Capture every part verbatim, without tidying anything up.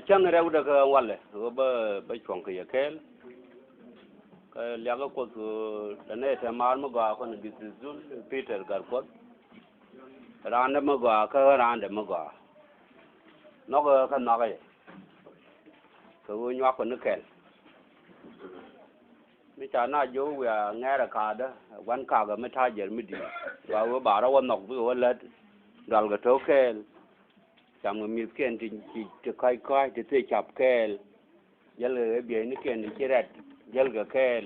Cäŋ rɛwdɛ kä walɛ ɣöö bä, bä cuɔ̱ŋ kɛ yɛ kɛɛl. Kä liakɛ Kuoth ɣöö lɛ nɛy te maar mi gɔaa kɔn district zone Peter Gatkuoth. Raandɛ mi gɔaa kä raandɛ mi gɔaa. Nhɔkɛ kä nhɔkɛ yɛ kɛ ɣöö nyuak kɔn ni kɛl. Mi ca na jiök wiaa ŋɛɛrɛ ka̱a̱dä gua̱n kakä mi ta̱a̱ jɛr mi di̱i̱t. Wa wee ba rɔ wä nhɔk bikɛ wä lät dual kɛ to̱k kɛɛl. Cam kɛ mi̱thkiɛn ti, ti, ti ka̱c ka̱c ti thie cap kɛɛl. Jäl kɛ bieynikiɛn ti ci rɛt jäl kɛ kɛɛl.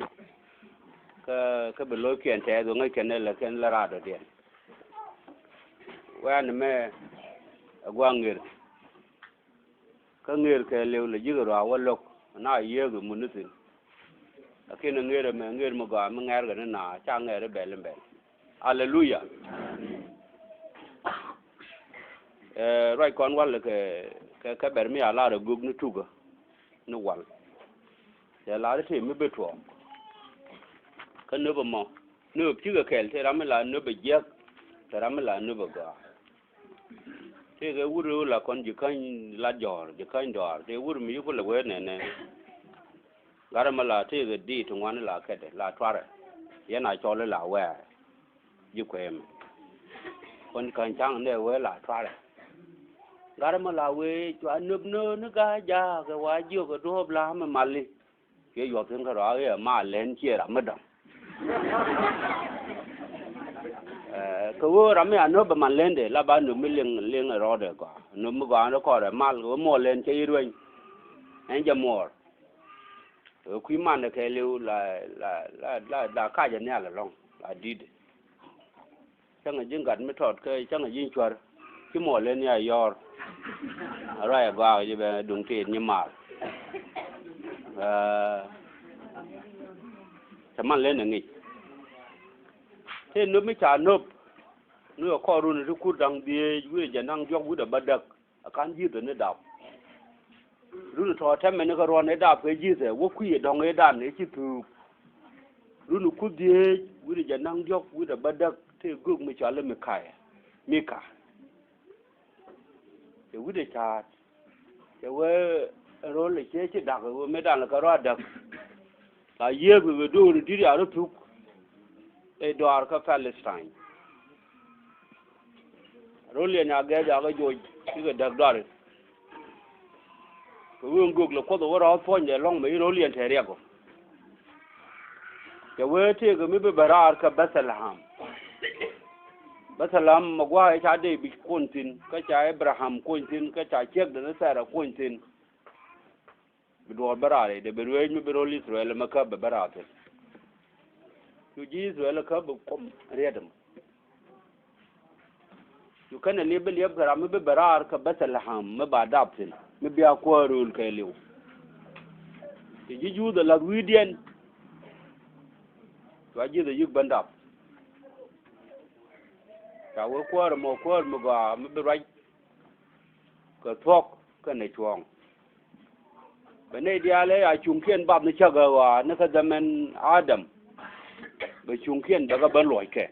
Kä, kä bi lo̱ckiɛn tɛɛth wä ŋäc kɛn ɛ lät kɛn lät raadɔ̱diɛn. Wɛ̈ɛ̈n ɛmɛ ɛ gua̱a̱ŋ ŋer. Kä ŋer kɛɛliw lɛ ji̱ kɛ ruaak wä lo̱k na yiëëk mun ni thi̱n. Lakin ɛ ŋer ɛmɛ ŋer mi gɔaa mi ŋɛ̈r kɛ ni na ca ŋɛ̈r i̱ bɛl in bɛl. Aleluya. Ɛ, ruac kɔn wal kɛ, kɛ, kɛ bɛr mi a lar ɛ gök ni tukä ni wal. Cɛ lar i̱ tëë mi bi tuɔɔk. Kä nöp ɛmɔ nöp cikɛ kɛl tëë ram mi la nöp ɛ jiäk. Tëë ram mi la nöp ɛ gɔaa. Tëëkɛ wut ri la kɔn ji̱ käny la jɔ̱ɔ̱r, ji̱ käny dɔaar. Tëë wut mi yi kulɛ wee nɛnɛ. Gat ɛmɛ la tëëkɛ diit ti ŋuan la kɛtdɛ la tuarɛ. Yɛn a cɔl la wɛɛr. Ji̱ kuɛɛmɛ. Kɔn käny ca̱ŋ nɛ wee la tuarɛ. Gat ɛmɛ la wee cua nöp nööni gaa jaakɛ wa jiök kɛ duɔ̱ɔ̱p la mi mali. Kiɛ yuɔth thi̱n kä rɔa i̱ ɛ ma lɛn ciɛ ram mi dɔ̱ŋ. Ɛ, kɛ ɣöö ram mi a nöp ɛ man lɛndɛ la ba nöp mi liŋ, liŋ ɛ rɔɔdɛ gɔaa. Nöp mi gɔaa ni kɔrɛ mal kɛ ɣöö muɔɔr lɛn cɛ yi rueny. Ɛn jɛ muɔɔr. Ɛ, kui̱ mandɛ kɛɛliw la, la, la, la, la kacɛ nhial ɛlɔ̱ŋ la di̱t. Cäŋɛ ji̱ gat mi tɔt kä cäŋɛ ji̱ cuär. Ci muɔl in ya yɔr. A ruac a gɔaa ji̱ bɛ duŋ tit nyi mal. Ɛ, cɛ man len a ŋic. Tëë nöp mi ca nöp. Ni ɛ kɔr run ti kur da̱ŋ dhieec wi̱cdɛ jɛ naŋ diɔ̱k wi̱cdɛ bädäk. A ka̱n ji̱thɛ ni dap. Run tɔ̱ tɛmɛ ni kɛ ruɔ̱n ëë dap kɛ ji̱thɛ wä kui̱ ɛ dɔ̱ŋ ëëdan ëë ci thuuk. Run kuth dhieec wi̱cdɛ jɛ naŋ diɔ̱k wi̱cdɛ bädäk tëë gök mi cɔal i̱ Mikaya. Mika. Cɛ wi̱cdɛ ca̱a̱t. Cɛ wee ro̱l ɛ ciɛ ci da̱k ɛ wee mëëdan lɛ kɛ rɔ̱ a da̱k. La yiëëk kɛ do̱r di̱t ya rɔ thuk. Ɛ dɔaar kä Palestine. Ro̱l yɛn ya gɛɛth ya kɛ joc cikɛ däk dɔaar. Kɛ wen gök lɛ kuɔth ɛ wä rɔ̱ thuɔ̱nydɛ lɔ̱ŋ mɛ i̱ ro̱l yɛn tɛɛ riɛk ɔ. Cɛ wee tëëkɛ mi bi bɛ raar kä Bethlehem. Bethlehem mɛ gua̱a̱ ca David kuɔn thi̱n kä ca Abraham kuɔn thi̱n kä ca ciekdɛ ni Thɛra kuɔn thi̱n. Bi duɔɔr bä raar i̱ dee bi rueec mi bi ro̱l Ithɛrɛl ɛmɛ käp bɛ bä raar thi̱n. Cu ji̱ Ithɛrɛl ɛ käp bi kuɔm riet ɛmɔ. Cu kɛn ɛ liep bi liep kɛ ram mi bi bɛ raar kä Bethlehem mi ba dap thi̱n mi bia kuäär rööl kɛɛliw. Ci ji̱ Juudh ɛ la̱th wi̱i̱diɛn. Cua ji̱th ɛ yi̱k ben dap. Ca wee kuäär ɛmɔ kuäär mi gɔaa mi bi ruac kɛ thuɔ̱k kɛnɛ cuɔ̱ɔ̱ŋ. Bɛ nɛy diaal ëë a cuŋkiɛn bath ni cäk ɛ ɣɔaa ni kä dhɛmɛn Adam. Bɛ cuŋkiɛn bɛ kɛ ben luɔ̱ckɛ.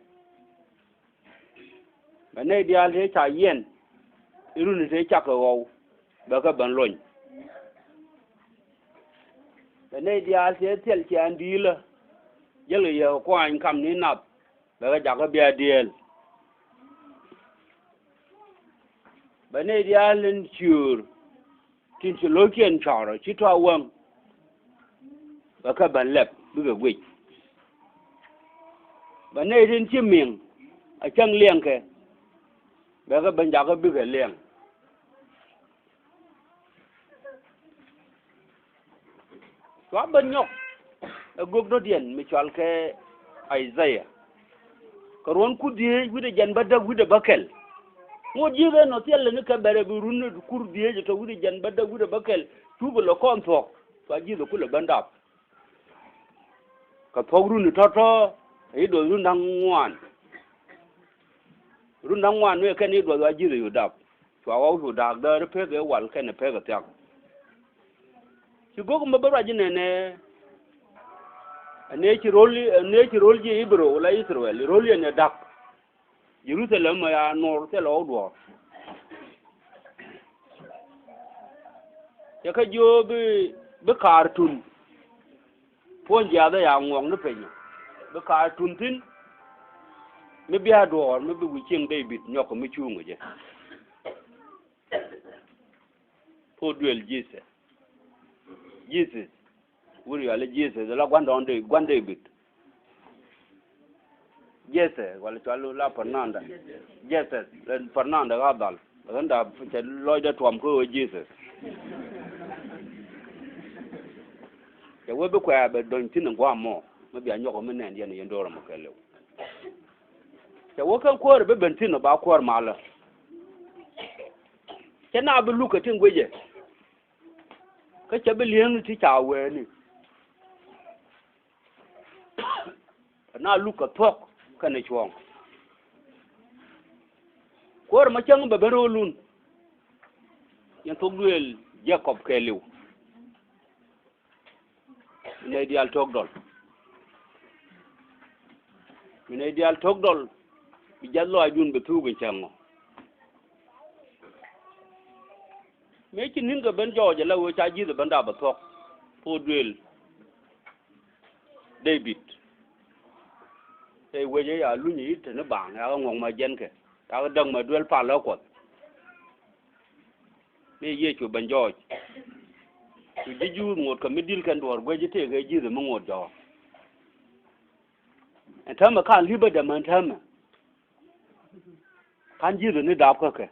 Bɛ nɛy diaal tëë ca yiɛn i̱ runi tëë cak kɛ ɣɔw bɛ kɛ ben luɔ̱ny. Bɛ nɛy diaal tëë thil ciaaŋ di̱i̱lä jäl kɛ yɛ kuany kam ni nath. Bɛ kɛ jakä bia dieel. Bɛ nɛy diaal in ciöör tin ci lo̱ckiɛn cɔrä ci tɔ̱ a wäŋ. Bɛ kɛ ben lɛp bikɛ guic. Bɛ nɛy tin ci miŋ a cäŋ liɛŋkɛ. Bɛ kɛ ben jakä bikɛ liɛŋ. Cua ben nyɔk ɛ gök dɔ̱diɛn mi cɔal kɛ Isaiah. Kɛ ruɔ̱n kur dhieec wi̱cdɛ jɛn bädäk wi̱cdɛ bäkɛl. Ŋot ji̱ ben nɔ thilɛ ni kɛ bɛrɛ bi run kur dhieec tɔ wi̱cdɛ jɛn bädäk wi̱cdɛ bäkɛl. Cupɛ lɛ kɔn thuɔ̱k cua ji̱th ɛ kulɛ ben dap. Kɛ thuɔ̱k runi tɔ̱tɔ̱ ɛ i̱ duɔth run da̱ŋ ŋuan. Run da̱ŋ ŋuan wee kɛn i̱ duɔth wa ji̱th ɛ yu dap. Cua wä wi̱i̱ da̱a̱k däär pek ɛ wal kɛnɛ pek ɛ thiak. Ci gök mi bä ruac inɛnɛ. Ɛn ëë ci ro̱l, ɛn ëë ci ro̱l ji̱ Ibro wala Ithɛrɛl ro̱l yɛn ɛ da̱k. Jerusalem ɛ ya nuɔr thilɛ wä duɔ̱ɔ̱r. Cɛ kɛ jiök bi, bi kaar tun. Puɔ̱ny jiath ɛ ya ŋuɔk ni piny. Bi kaar tun thi̱n. Mi bia duɔɔr, mi bi wi̱i̱ cieŋ David nyɔk kɛ mi cuŋ jɛ. Puɔ̱t duël Jesus. Jesus. Wut yɔal i̱ Jesus, la gua̱ndɔɔŋ Dee-, gua̱n David. Jesus, wala cɔal la Fernanda. Jesus, la Fernanda ka dhal. Ɣän da cɛ lɔcdä tuɔm kä ɣöö Jesus. Cɛ wee bi kuɛ̈ɛ̈ bɛ dɔ̱ny thi̱n in gua̱a̱m mɔ, mi bia nyɔk mi nɛn yɛn, yɛn do̱r ɛmɔ kɛɛliw. Cɛ wee kɛn kuäär bi ben thi̱n ɔ ba kuäär malä. Cɛ na bi luk kɛ tin guicɛ. Kä cɛ bi li̱eŋni ti ca wɛɛni. Ɛ na luk kɛ thuɔ̱k kɛnɛ cuɔ̱ɔ̱ŋ. Kuäär mɔ cäŋ bɛ ben ro̱o̱lun. Yɛn thok duëël Jacob kɛɛliw. Mi nɛy diaal to̱k dɔl. Mi nɛy diaal to̱k dɔl. Bi jiath lɔaacdun bɛ thuuk in cäŋ ɔ. Mëë ci ni̱n kɛ ben jɔɔc ala ɣöö ca ji̱th ɛ ben dap ɛ thuɔ̱k. Puɔ̱t duëël David. Tëë wec ɛ ya luny i̱ te ni baaŋ, yakɛ ŋuɔ̱k ma jiɛnkɛ, yakɛ däk ma duel pal ɛ Kuɔth. Mëë Yecu ben jɔɔc, cu ji̱ Juudh ŋot kɛ mi di̱l kɛn duɔ̱ɔ̱r guec i̱ tëëkɛ ji̱th ɛ mi ŋot jɔɔk. Ɛn täämɛ ka̱n li̱pädɛ män täämɛ. Ka̱n ji̱thɛ ni dap kä kɛ.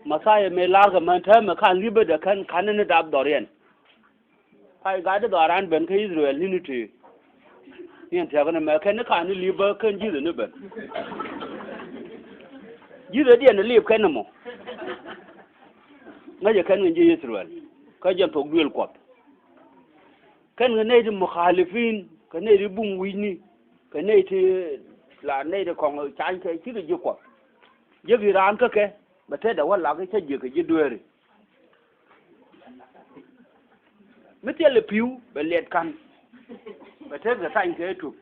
Mɛthia mëë la̱rkɛ män täämɛ ka̱n li̱pädɛ kɛn ka̱n ni dap dhɔriɛn. Pay gat di dhɔaran ben kä Ithɛrɛl ni̱ni tëë. Ni ɛn thia̱k ni mɛ kɛn ni ka̱n ni li̱pä kɛn ji̱thɛ ni ben. Ji̱thɛ diɛn ni lip kɛn ni mɔ. Ŋäcɛ kɛn kɛ ji̱ Ithɛrɛl kä jɛn thok duëël Kuɔth. Kɛn kɛ nɛy ti mukhalifin, kɛ nɛy ti bum wi̱cni, kɛ nɛy ti la nɛy ti kɔŋ cany kɛ cikɛ ji̱ Kuɔth. Jiäk i̱ raan kä kɛ bɛ tetdɛ wä lak i̱ cä jiäk kɛ ji̱ dueeri. Mi thilɛ pi̱w bɛ liɛt ka̱n, bɛ tet kɛ thany kɛ tup.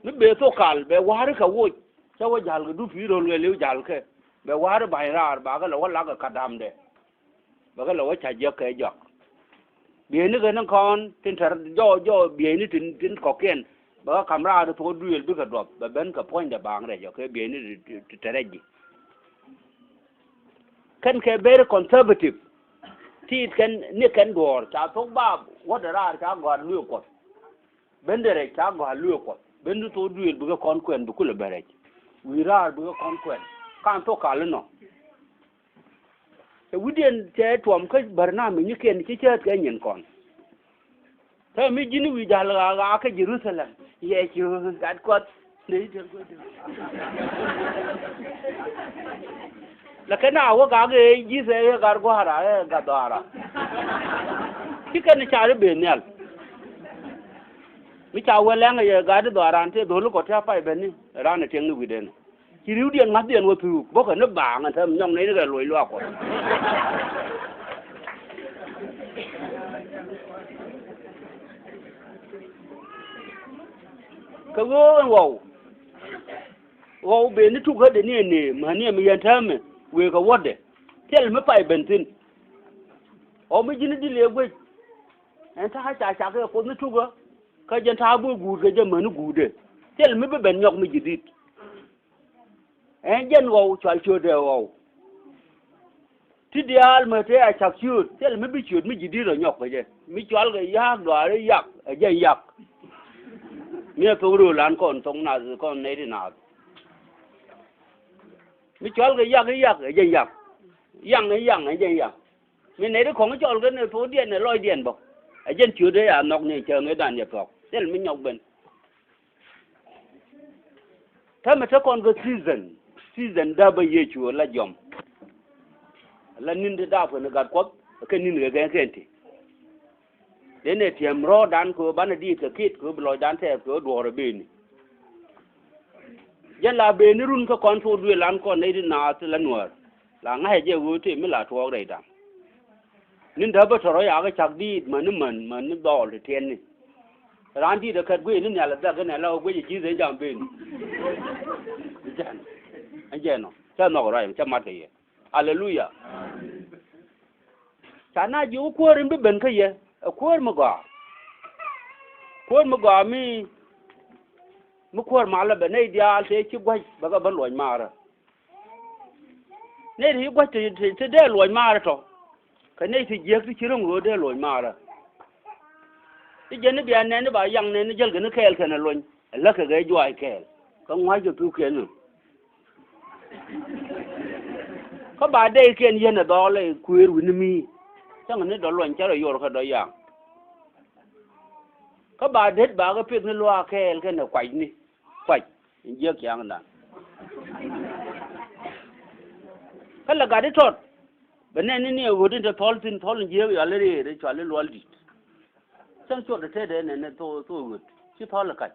Mi bëë thok kal bɛ wa̱ri kɛ woc, cä wä ja̱l kɛ dup pi̱i̱ ro̱l kɛ li̱w ja̱l kɛ, bɛ wa̱ri ba̱ny raar bakɛ lɛ wä lak kɛ ka̱damdɛ. Bɛ kɛ lɛ wä ca jiäk kɛ jɔak. Bieyni kɛ ni kɔn tin tɛr jɔw jɔw bieyni tin, tin kɔkiɛn. Bɛ kɛ kam raar thok duëël bikɛ duɔth bɛ ben kɛ puɔ̱nydɛ baaŋ rɛc ɔ kɛ bieyni ti, ti, ti tɛr rɛc ji̱. Kɛn kɛ very conservative. Tiit kɛn ni kɛn duɔ̱ɔ̱r ca thok baab wädɛ raar ca gɔ̱a̱r luëë Kuɔth. Ben dee rɛc ca gɔaa luëë Kuɔth. Ben di thok duëël bikɛ kɔn kuɛn bi kulɛ ben rɛc. Wi̱i̱ raar bikɛ kɔn kuɛn. Ka̱n thok kal inɔ. Cɛ wi̱cdiɛn cɛ tuɔm kä Barnamij ni kiɛn ci cääth kɛ nyin kɔn. Te mi ji̱n wi̱i̱ ja̱l ɣa̱a̱ ɣa̱a̱ kä Jerusalem. Yɛ ci gat Kuɔth. Nɛ i̱ tiɛl kuɛ di̱. Lɛ kɛn a wä gak ëë ji̱th ëë gat gua̱a̱ra ëë gat dhɔaara. Ci kɛn ca ri ben nhial. Mi ca wä lɛŋ ëë gat dhɔaara an tëë dho̱l kɔ tɛ̈ pay ben ni ran ɛ tiɛŋ ni wi̱cdɛn. Ci ri̱wdiɛn ŋa̱thdiɛn wä thuuk bäkɛ ni baaŋ ɛn täämɛ nyɔk nɛy ni kɛ luɔc luaak Kuɔth. Kɛ ɣöö ɛn ɣɔw. Ɣɔw ben ni tuk ɣätdɛ ni ɛn nëë mäni ɛmɛ yɛn täämɛ wëë kɛ wätdɛ. Thil mi pay ben thi̱n. Ɣɔw mi ji̱n i̱ di̱l ëë guec. Ɛn ta̱a̱ ca cak kɛ Kuoth ni tuk ɣä. Kä jɛn ta̱a̱ bi guut kɛ jɛ mäni guutdɛ. Thil mi bi ben nyɔk mi ji̱ di̱t. Ɛn jɛn ɣɔw cual ciötdɛ ɣɔw. Ti diaal mä tëë a cak ciöt thil mi bi ciöt mi ji̱ di̱t rɔ nyɔk kɛ jɛ mi cual kɛ ya̱a̱k duaari yak ɛ jɛn yak. Mi ɛ thok rööl an kɔn thok nath kɔn nɛy ti naath. Mi cual kɛ yak i̱ yak ɛ jɛn yak. Yaŋ i̱ yaŋ ɛ jɛn yak. Mi nɛy ti kɔŋ i̱ cɔl kɛ ni thokdiɛn ɛ lɔcdiɛn bä. Ɛ jɛn ciötdɛ ya nhɔk ni cäŋ i̱ dan yɛ thuɔ̱k thil mi nyɔk ben. Täämɛ te kɔn kɛ season, season dapä Yecu la jɔm. La ni̱n ti dap kɛn gat Kuɔth kɛ ni̱n kɛ kɛn kɛn ti. Denɛ tiɛm rɔɔdan kɛ ɣöö banɛ diit kɛ kit kɛ ɣöö bi lɔcdan tɛɛth kɛ ɣöö duɔ̱ɔ̱r ɛ beni. Jɛn la beni run kä kɔn thok duëël an kɔn nɛy ti naath la nuäär. La ŋa̱cä jɛ ɣöö tëë mi la tuɔɔk rɛydan. Ni̱n däpä tɔ̱rɔ yakä cak diit mäni män mäni dhɔɔl ti tiɛtni. Raan diit ɛ kät guic ni nhial ɛ dhɛk inɛ la ɣä guic ɛ ji̱th ɛ jam ben. Jɛn ɛ jɛn ɔ. Cä nhɔk ruac, cä mat kɛ yɛ. Aleluya. Ca na jiök kuäär in bi ben kä yɛ, ɛ kuäär mi gɔaa. Kuäär mi gɔaa mi, mi kuäär malä bɛ nɛy diaal tëë ci gua̱c bɛ kɛ ben luɔc maarä. Nɛy ti ci gua̱c ti, ti, ti dee luɔc maarä tɔ. Kɛ nɛy ti jiäk ti ci ro̱ŋ ɣöö dee luɔc maarä. Ti jɛn ni bia nɛn ni ba yaŋ nɛn ni jäl kɛ ni kɛɛl kɛn ɛ luɔny. Ɛ läk kɛ gɛ juaac kɛɛl. Kä ŋua̱c kɛ pi̱w kɛn ni. Kä ba dee kɛn yɛn ɛ dhɔɔl ɛ kuëër wi̱ni mi. Cäŋ ni dɔ luɔny cä rɔ yor kä dɔ yaŋ. Kä ba det ba kɛ pek ni luaak kɛɛl kɛn ɛ kuacni. Kuac in jiäk ciaŋdan. Kä lɛ gat itɔt. Bɛ nɛn ni ni ɛ ɣöt in te thɔl thin thɔl in jiäk yɔal i̱ rëër i̱ cual i̱ lual di̱t. Cäŋ cuɔt ɛ tetdɛ nɛn ni thok thok ɣöt ci thɔl i̱ kac.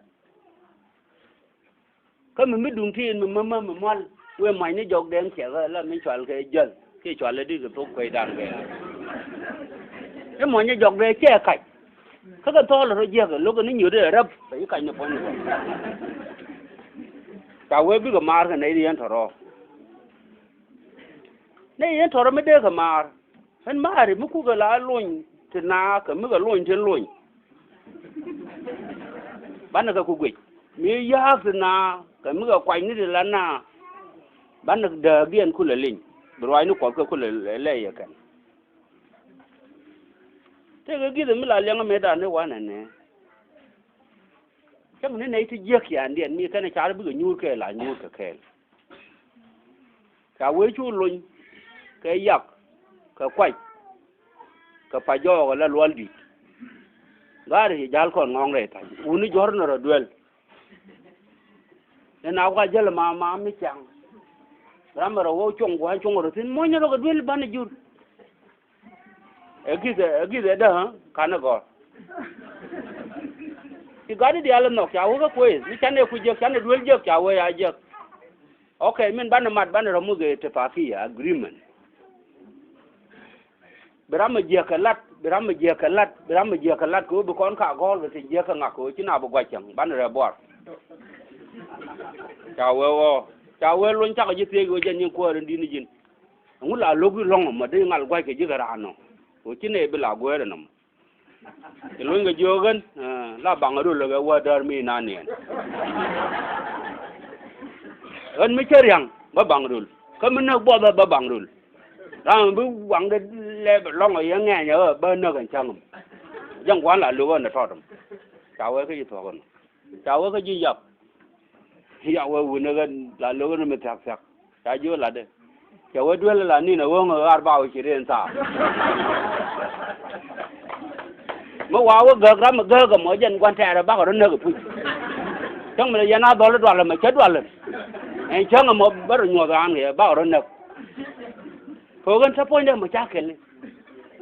Kä mi mi duŋ ti in mi mämä mi mual wëë muac ni jɔk dɛŋ cɛ ɣä la mi cual kɛ jäl kiɛ cual i̱ di̱t kɛ thok kuecdan kɛ. I̱ muac ni jɔk dɛŋ cɛ kac. Kä kɛ thɔɔl rɔ jiäk lo̱k ni nyuut i̱ rɛp bɛ ci kac ni puɔ̱ny ni puɔ̱ny. Ca wee bikɛ maar kɛ nɛy yɛn tɔ̱rɔ. Nɛy yɛn tɔ̱rɔ mi dee kɛ maar. Ɣän maari mi kukɛ la lony ti na kɛ mi kɛ lony tin lony. Banɛ kɛ ku guic mi ya̱a̱k ti na kɛ mi kɛ kuany ni ti la na. Banɛ dääk diɛn kulɛ liny bi ruaacni kuɔth kɛ kulɛ lɛy yɛ kɛn. Tëëkɛ gi̱thɛ mi la liɛŋä mëëdan ni wanɛ nɛ. Cäŋ ni nɛy ti jiäk kiandiɛn mi kɛn ɛ car bikɛ nyuur kɛɛl la nyuur kɛ kɛɛl. Ca wee cu lony kɛ yak kɛ kuac kɛ pa jɔɔk ala lual di̱t. Gaari ci ja̱l kɔn ŋɔ̱ɔ̱ŋ rɛy tha̱c wuni juɔ̱r ni rɔ duel. Ni na kua jäl ma ma mi caŋ. Ram rɔ wä cuɔ̱ŋ gua̱a̱n cuɔ̱ŋ rɔ thi̱n muɔ̱ny rɔ kɛ duel banɛ jur. Ɛ gi̱th ɛ gi̱th ɛ dähä kanɛ gɔ̱r. Ci gat i̱ diaal ɛ nhɔk ca wä kä kuëëth mi canɛ ku jiäk canɛ duel jiäk ca wee a jiäk. Ok, min banɛ mat banɛ rɔ muth itifakiya agreement. Bi ram mi jiäk kɛ lat, bi ram mi jiäk kɛ lat, bi ram mi jiäk kɛ lat kɛ ɣöö bi kɔn ka gɔ̱r kɛ ti jiäk kɛ ŋak kɛ ɣöö ci na bi guac cäŋ banɛ rɛ buar. Ca wee ɣɔɔ ca wee luny cakɔ ji̱ thiec ɣöö jɛ nyin kuäär in di̱t ni ji̱n. Ɛŋu la lo̱k i̱ lɔ̱ŋ ɛmɔ dee ŋal gua̱ckɛ ji̱ kɛ raan nɔ. Kɛ ci nɛy bi la gueer ɛnɔmɔ. Ci luny kɛ jiök ɣän la baŋ rul kɛ wä däär mi naniɛn. Ɣän mi cä ria̱ŋ bä baŋ rul kä mi näk buɔthä bä baŋ rul. Ram bi waŋdɛ lɛp lɔ̱ŋ ɔ yɛ ŋɛɛnyɛ ɣä bä näk ɛn cäŋ ɛm. Jɛn gua̱n la lo̱k ɣän ɛ tɔt ɛm. Ca wee kä ji̱ thuɔ̱k ɛn. Ca wee kä ji̱ yap. Ya wee wun ɛ ɣän la lo̱k ni mi thia̱k thia̱k. Ca ji̱ wee latdɛ. Ca wee duel la nin ɛ ɣöŋ ɛ ɣaar ba wee ci rin thaak. Mi wa wee gäk ram mi gäk ɛmɔ jɛn gua̱n tɛɛr ɛ bakɔ rɔ näk ɛ puc. Cäŋ mi yɛn a dhɔl i̱ dual ɛmɔ cä dual ɛn. Ɛn cäŋ ɛmɔ bä rɔ nyuɔth raan kɛ bakɔ rɔ näk. Kɛ ɣöö ɣän te puɔ̱nydɛ mɔ ca kɛl i̱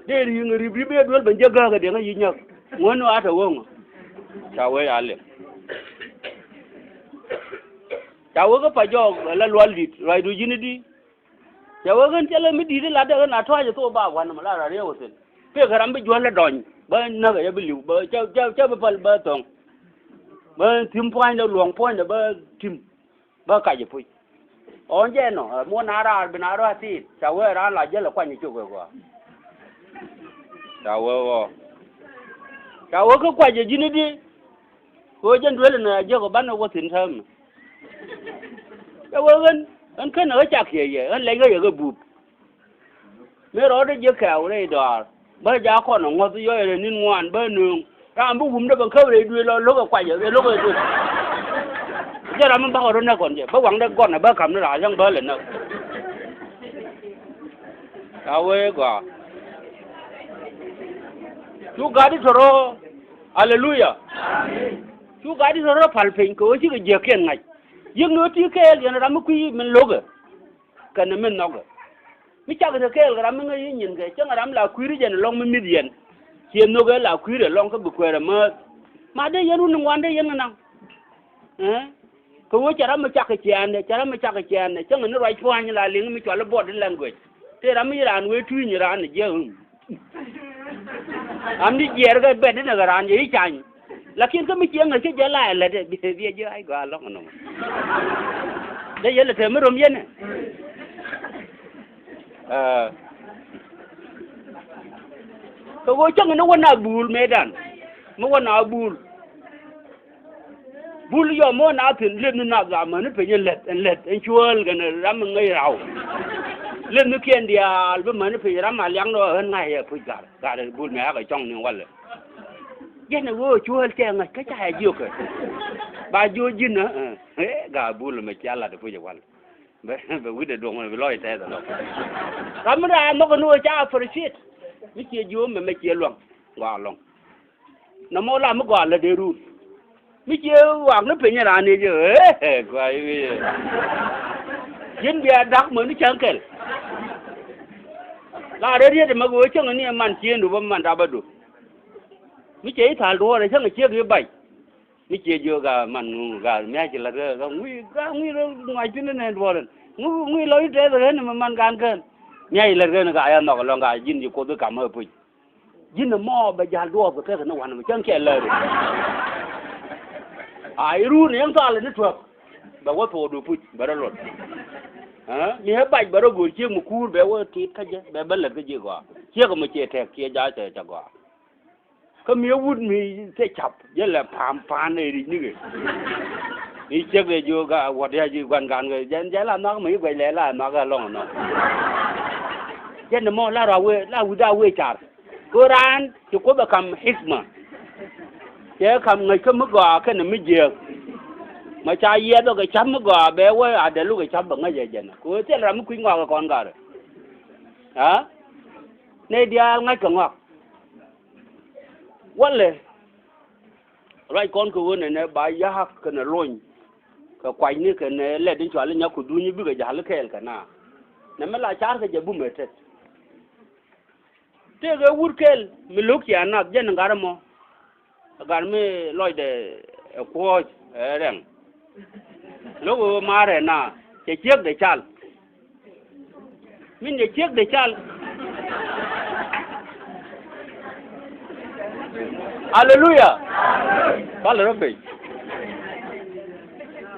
dee ri̱i̱ŋ ri̱p ri̱p dee duel ben jɛ gääk ɛ diɛŋ a yic nyäk. Ŋuän ɣaat ɛ ɣööŋä. Ca wee a liŋ. Ca wee kä pa jɔɔk la lual di̱t ruacdu ji̱n i̱di. Ca wee ɣän cä lɛ mi di̱t i̱ latdɛ ɣän a tɔ̱a̱c ɛ thok ba gua̱n ɛmɔ la rɔ riɛw ɛ thi̱n. Pekɛ ram bi juäl ɛ dɔny bä näk ɛ yɛ bi li̱w bä cä cä cä bi päl bä thɔ̱ŋ. Bä thi̱m pua̱nydɛ luɔ̱ŋ pua̱nydɛ bä ti̱m. Bä kac i̱ puc. Ɣɔ̱n jɛ nɔ ɛ muɔ̱n na raar bi na rɔ a thiit ca wee raan la jäl ɛ kuany i̱ cok ɛ gɔaa. Ca wee ɣɔɔ. Ca wee kä kuac ɛ ji̱n i̱di. Kɛ ɣöö jɛn duel ɛn a jiäk ɛ banɛ wä thi̱n täämɛ. Ca wee ɣän ɣän ken ɛ ɣä cak kiɛ yɛ ɣän lɛc ɣä yɛ ɣä bup. Mëë rɔɔdɛ jiäk kɛɛw rɛy dɔaar bä jaak kɔn ɛ ŋuɔ̱th yɔc rɛy ni̱n ŋuan bä nööŋ. Ram bi wumdä ben käp rɛy duëël lɔ lo̱k ɛ kuac ɛ lo̱k ɛ duëël. Jɛ ram mi bakɔ rɔ näk kɔn jɛ bä waŋdɛ gɔn ɛ bä ka̱m ni raar yäŋ bä lɛ näk. Ca wee gɔaa. Cu gat i̱ tɔ̱rɔ. Aleluya. Cu gat i̱ tɔ̱rɔ pal piny kɛ ɣöö cikɛ jiäkiɛn ŋa̱c. Yiëk ni ɣöö ti kɛɛl yɛn ram mi kui̱ min lo̱kɛ. Kɛnɛ mi nhɔkɛ mi cak te kɛɛl kɛ ram mi ŋäc i̱ nyinkɛ cäŋ ram la kui̱ri jɛn ɛlɔ̱ŋ mi mi̱th yɛn. Ciɛ nhök ɛ la kui̱ri ɛlɔ̱ŋ kä bi kuɛɛr ɛmääth. Ma dee yɛn run in ŋuan dee yɛn kɛ naŋ. Ɛ kɛ ɣöö cɛ ram mi cak kɛ ciaaŋdɛ cɛ ram mi cak kɛ ciaaŋdɛ cäŋ ni ruac pua̱ny la liŋ mi cual i̱ body language. Tëë ram mi ci raan wee tui̱ny raan ɛ jiɛ. Am ni jiɛɛr kɛ bɛt inɛ kɛ raan jɛ i̱ cany. Lakin kä mi ciɛ ŋäc kä jɛ la ɛ lät ɛ biɛ biɛ ji̱ ay gɔaa lɔ̱ŋ ɛnɔmɔ. Dee yɛn lɛ te mi röm yɛn ɛ. Ɛ. Kɛ ɣöö cäŋ ni wä na bul mëëdan. Mi wä na bul. Bul yɔ mɔ na thi̱n li̱em ni nath ram mäni piny in lɛth, in lɛth, in cuäl kɛn ram in ŋäc raw. Li̱em ni kiɛn diaal bi mäni piny ram a liaŋ ni ɣän ŋa̱c ɛ puc gar, gar bul mɛ akɛ cɔŋ ni walɛ. Jɛn ɛ ɣöö cuäl tɛ ŋäc kä ca ɛ jiökɛ. Ba jiö ji̱n ɛ, ɛ, ɛ, gar bul mɛ cia lat ɛ puc ɛ walɛ. Bɛ, bɛ wi̱cdɛ duɔ̱ŋ mɛ bi lɔc tɛth ɛlɔ. Ram mi raa nhɔk ni ɣöö ca appreciate. Mi ciɛ jiö mɛ mɛ ciɛ luaŋ. Gɔaa lɔŋ. Nɔmɔ la mi gɔaa lät dee run. Mi ciɛ wak ni piny raan ni jɛ, ee, ee, gɔaa i̱ wi̱i̱. Ji̱n bia da̱k mäni cäŋ kɛl. La rɛt riet ɛmɛ kɛ ɣöö cäŋ ni ɛ man ciëëŋdu bä man dapä du. Mi ciɛ i̱ tha̱a̱l duɔ̱ɔ̱r ɛ cäŋ ɛ ciek i̱ bac. Mi ciɛ jiök a man ŋu, ga mia̱c ci la̱t kä, ga ŋui̱, ga ŋui̱ rɔ ŋuac thi̱n nɛn duɔ̱ɔ̱r ɛn. Ŋu, ŋui̱ lɔ i̱ tɛth ɛ ɣän ɛmɛ man gan kään. Mia̱c ci la̱t kä ɛn ga ya nhɔk ɛlɔ̱ŋ ga ji̱n ci Kuoth i̱ kam ɛ puc. Ji̱n ɛmɔ bɛ ja̱l duɔɔp kɛ kɛk ni wanɛ mɛ cäŋ cɛ lääri. A i̱ run yɛn thɔal ni tuäk. Bɛ wä thuɔɔdu puc bɛ rɔ luɔt. Ɛ mi ɛ bac bɛ rɔ go̱o̱r ciek mi kuur bɛ wä tit kä jɛ bɛ bä lät kä ji̱ gɔaa. Ciek ɛmɔ ciɛ tɛk ciɛ ja̱a̱c tɛ cɛ gɔaa. Kä mi ɛ wut mi tɛ cap jɛ lɛ pa̱a̱m pa̱a̱n ɛ ri̱c nikɛ. Mi ciek dee jiök a wuɔ̱t ya ji̱ gua̱n gan kɛ jɛn jɛ la nhɔak mi guɛc lɛ la nhɔak ɛ lɔ̱ŋ ɛnɔ. Jɛn ɛmɔ la rɔ a wee la wi̱cdɛ a wee car. Kɛ raan ci Kuoth ɛ kam hikma. Cɛ kam ŋäc kä mi gɔaa kɛnɛ mi jiääk. Mɛ ca yiɛth ɔ kɛ ca̱p mi gɔaa bɛ wä a dɛl luk kɛ ca̱p bɛ ŋäc ɛ jɛn. Kɛ ɣöö thil ram mi kui̱c ŋɔak kɛ kɔn garɛ. Aa? Nɛy diaal ŋa̱ckɛ ŋɔak. Walɛ ruac kɔn kɛ ɣöö nɛnɛ ba ya̱a̱k kɛnɛ lony kɛ kuacni kɛnɛ lɛt in cɔal i̱ nyak ku duny i̱ bikɛ ja̱l i̱ kɛɛl kɛ na. Nɛmɛ la ca̱rkɛ jɛ bumɛ tet. Tëëkɛ wut kɛl mi lo̱k cia nath jɛn gat ɛmɔ. Gat mi lɔcdɛ ɛ kuɔ̱ɔ̱c ɛ rɛŋ. Lo̱k ɣöö ma̱a̱rɛ na cɛ ciekdɛ cal. Min cɛ ciekdɛ cal. Aleluya. Palɛ rɔ pec.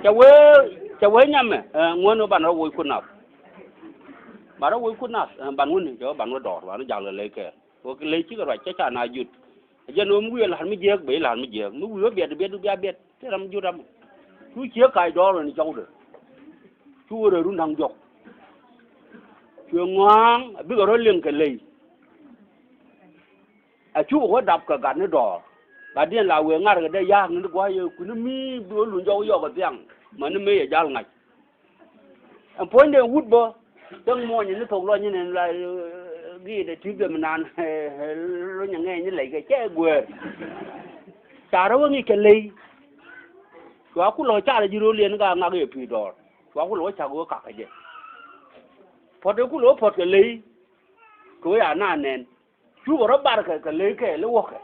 Cɛ wee, cɛ wee nyamɛ ɛ ŋuän ɣöö banɛ rɔ woc kun nath. Ba rɔ woc kun nath ɛ ban wuni cɛ wee ban wä dɔɔr ban wä jal kɛ ley kɛɛl. Kɛ ley cikɛ ruac cä ca na jut. Jɛn ɣöö mi wi̱i̱ ɛ la̱r mi jiääk ben la̱r mi jiääk, mi wi̱i̱ ɣöö biɛt biɛt bi a biɛt. Te ram jut ram. Cu ciek kac dɔɔr ɣän cɔwdɛ. Cu ɣöö rɛy run da̱ŋ diɔ̱k. Cuɛ ŋɔ̱a̱ŋ a bikɛ rɔ liŋ kɛ ley. A cukɛ wä dap kɛ gat ni dɔɔr. Gatdiɛn la wëë ŋa̱rkɛ dee ya̱a̱k ni gua̱a̱c yɛ kui̱ni mi bi wä luny jɔk yɔk kɛ thiaŋ. Mäni mëë yɛ jal ŋa̱c. Ɛn puɔ̱nydɛ wut bä. Cäŋ muɔ̱ɔ̱ny ni thok luɔny ni la gi̱i̱dɛ ti̱pdɛ mi naan. Luny aŋɛɛny ni lɛckɛ cɛ gueer. Ca rɔ wä ŋi̱i̱c kɛ ley. Cua ku lɔ car ji̱ ro̱l yɛn ka ŋak yɛ pi̱i̱ dɔɔr. Cua ku lɔ wä cak wä kakä jɛ. Puɔ̱t ɛ ku lɔ wä puɔ̱t kɛ ley. Kɛ wä ya naan nɛn. Cukɛ rɔ bar kɛ kɛ ley kɛɛl i̱ wäkɛ.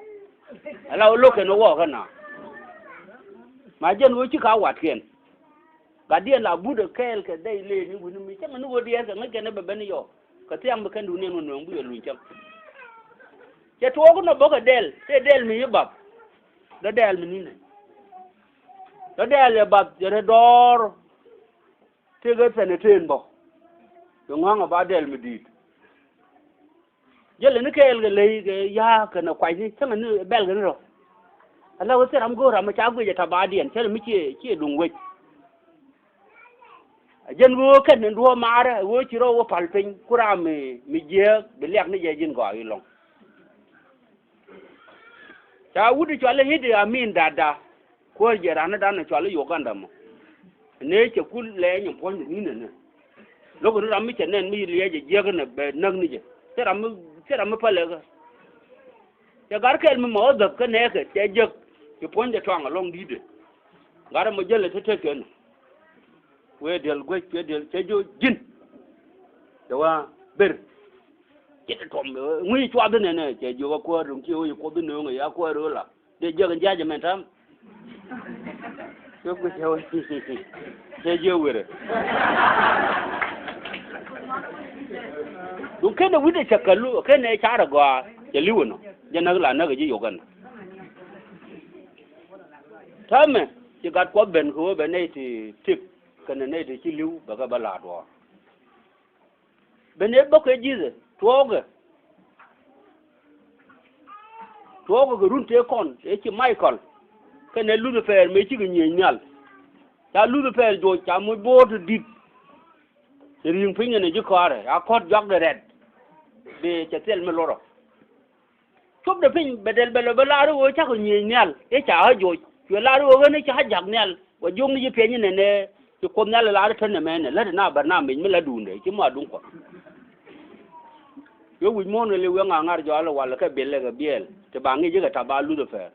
Ala wä lo̱k kɛn i̱ wäkɛ na. Ma jɛn ɣöö ci ka watkiɛn. Gatdiɛn la but ɛ kɛɛl kɛ dɛy lëëni wi̱ni mi cäŋɛ ni ɣöö diɛɛr kɛ ŋäc kɛn i̱ bɛ ben i̱ yɔɔk. Kɛ thiaŋ bi kɛn duuniɛn wä nööŋ bi yɛ luny cäŋ. Cɛ tuɔɔk inɔ bä kɛ dɛl tëë dɛl mi i̱ bath. Dɔ dɛl mi ni̱nɛ. Dɔ dɛl yɛ bath yɛ rɛ dɔɔr. Tëëkɛ thɛn ɛ tëën bä. Kɛ ŋɔ̱a̱ŋ ɛ ba dɛl mi di̱i̱t. Jälɛ ni kɛɛl kɛ ley kɛ ya̱a̱ kɛnɛ kuacni cäŋɛ ni bɛl kɛn rɔ. Ala wä thil ram go̱o̱r ram ca guic ɛ ta̱ba̱a̱diɛn cälɛ mi ciɛ ciɛ duŋ wec. A jɛn ɣöö kɛn ni duɔ̱ɔ̱p maarä ɣöö ci rɔ wä pal piny ku ram mi mi jiääk bi liak ni jɛ ji̱n gɔaa i̱ lɔ̱ŋ. Ca wut i̱ cɔal i̱ Idi Amin Dada. Kuäär jiɛ raan ni dan i̱ cɔal i̱ Uganda mɔ. Nɛ cɛ kul lɛɛny in puɔ̱ny ni nɛnɛ. Lo̱k ni ram mi cɛ nɛn mi liɛɛc jɛ jiäk inɛ bɛ näk ni jɛ. Thil ram mi, thil ram mi pälɛ kä. Cɛ gar kɛl mi mɔ ɣä dhäk kä nɛɛkɛ cɛ jiäk. Ci puɔ̱nydɛ tuaŋ ɛlɔ̱ŋ di̱tdɛ. Gar ɛmɔ jälɛ te tek kɛn. Kuɛ diɛl guec, kuɛ diɛl cɛ jiök ji̱n. Cɛ wa ber. Ci te tuɔm ŋui̱c cuath inɛnɛ cɛ jiök a kuäär duŋ ci ɣöö ci Kuoth inööŋ ɛ ya kuäär ɣöö la. Dee jiäk in jiac ɛmɛn ta̱a̱m. Cɛ guic cɛ wee. Cɛ jiäk werɛ. Duŋ kenɛ wi̱cdɛ cɛ kɛ lu kenɛ carɛ gɔaa cɛ li̱w ɛnɔ. Jɛ näk la näk ɛ ji̱ yok ɛn. Täämɛ ci gat Kuɔth ben kɛ ɣöö bɛ nɛy ti tip kɛnɛ nɛy ti ci li̱w bɛ kɛ bä la̱a̱t duɔ̱ɔ̱r. Bɛ nɛ bä kɛ Ji̱thɛ tuɔɔkɛ. Tuɔɔkɛ kɛ run tëë kɔn ëë ci Michael kɛnɛ Lucifer mëë cikɛ nyiëëc nhial. Ca Lucifer juɔc ca moc bo̱o̱r ti di̱t. Ri̱i̱ŋ piny kɛnɛ ji̱ kɔaarɛ a kɔt juakdɛ rɛt. Bɛ cɛ thil mi lorɔ. Copdɛ piny bɛ dɛl bɛ lɔ bɛ laar i̱ ɣöö cakɔ nyiëëc nhial i̱ ca ɣä joc cuɛ laar i̱ ɣöö ɣän i̱ ca ɣä jak nhial. Wa jiök ni ji̱ piɛny inɛnɛ ci Kuoth Nhial i̱ laar i̱ tän ɛmɛnɛ lät ina bärnamij mi la duundɛ ci ma duŋ Kuɔth. Yɛ wi̱c muɔ̱ɔ̱n kɛ li̱w yɛ ŋa̱ ŋa̱r jɔal i̱ wal kɛ bilɛ kɛ biɛɛl ti ba ŋi̱c i̱ kɛ tap a Lucifer.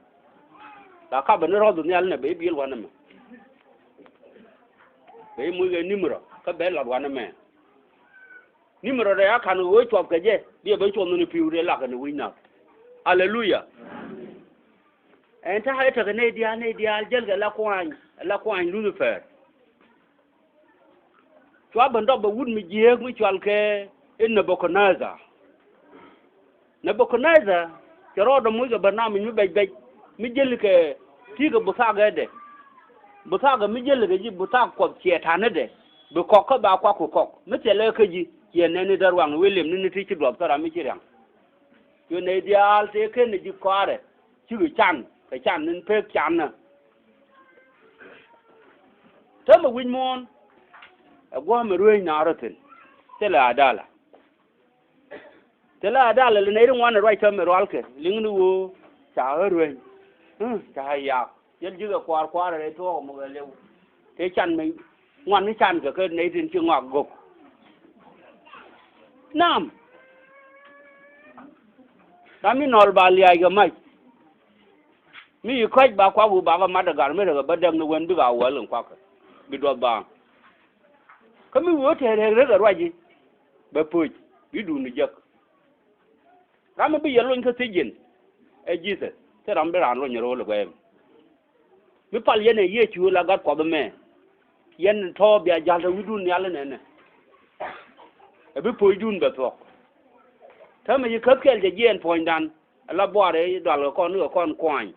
La kapɛ ni rɔ̱th nhial inɛ bɛ i̱ biël wanɛ mɛ. Bɛ i̱ muc kɛ ni̱m rɔ kä bɛ lat wanɛ mɛ. Ni̱m rɔ rɛy a ka̱n kɛ ɣöö cuɔp kɛ jɛ biɛ ben cuɔth ni pi̱w rɛy lak kɛn wi̱c nath. Aleluya. Ɛn ta̱a̱ ɛ tekɛ nɛy diaal nɛy diaal jälkɛ la kuany la kuany Lucifer. Cua ben dɔp bɛ wut mi jiääk mi cual kɛ i̱ Nebukadnezar. Nebukadnezar cɛ rɔɔdɛ moc kɛ bärnamij mi bɛc bɛc mi jäl kɛ ti̱i̱ kɛ buthakɛ dɛ. Buthakɛ mi jäl kɛ ji̱ buthak kuɔth ciɛ ta̱nädɛ bi kɔk kä ba kuak ku kɔk mi thilɛ kä ji̱ ciɛ nɛni dee ruaŋ William ni ni ti ci duɔth kä ram mi ci riaŋ. Cuɛ nɛy diaal tëë ken ni ji̱ kɔaarɛ cikɛ can kɛ can ni pek canä. Täämɛ wi̱c muɔ̱ɔ̱n ɛ gua̱a̱mɛ rueeny naar rɔ thi̱n. Thilɛ adala. Thilɛ adala lɛ nɛy ri ŋuan ɛ ruac täämɛ rualkɛ liŋni ɣöö ca ɣä rueeny. Ca ɣä yak. Jäl ji̱ kɛ kuaar kuaar rɛy tuɔɔk muk ɛ liw. Tëë can mi ŋuan ni can kɛ kä nɛy tin ci ŋɔak gök. Naam. Ram mi nɔl ba liaac kɛ mac. Mi yi kɔ̱c ba kuak wi̱i̱ bakɛ mat ɛ gar mi rɛk ɛ bä däk ni wen bikɛ a wäl in kuakä bi duɔth baaŋ. Kä mi wi̱i̱ wä tɛɛr rɛk rɛk ɛ ruac ji̱ bɛ pöc wi̱i̱ duun ni jek. Ram mi bi yɛ lony kä thiec yɛn ɛ Jesus. Thil ram bi raan lony ro̱o̱l ɛ guɛɛm. Mi pal yɛn ɛ Yecu la gat Kuɔth ɛmɛ. Yɛn tɔ̱ bia ja̱l te wi̱cdun nhial inɛnɛ. Ɛ bi puɔ̱nydun bɛ thuɔ̱k. Täämɛ yi käth kɛl cɛ jiɛɛn puɔ̱nydan. Ala buarɛ i̱ dual kɛ kɔn ni kɛ kɔn kuany.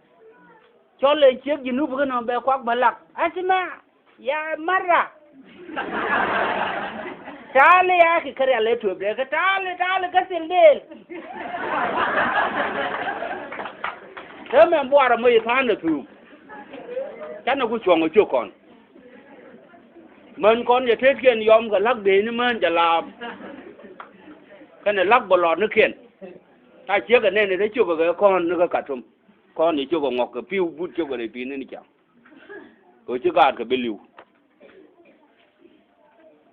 Cɔl ɛ ciek ji̱ nup kä nɔm bɛ kuak bä lak. Asima. Ya mara. Ta̱a̱li ya ki kärial ëë tuɔp dee kä ta̱a̱li ta̱a̱li kä thil deel. Te mɛn buarɛ mɔ yi tha̱a̱n ɛ thuuk. Canɛ ku cuɔ̱ŋ ɛ ciök kɔn. Män kɔn yɛ tetkiɛn yɔm kɛ la̱k dee ni män jɛ laap. Kɛnɛ la̱k bɛ lɔt ni kiɛn. Ta ciek ɛ nɛn ɛ te ciök ɛ kɛ kɔn ni kä Katum. Kɔn yɛ ciök ɛ ŋɔk kɛ pi̱w but ciök ɛ rɛy pi̱i̱ni ni cam. Kɛ ci gaat kɛ bi li̱w.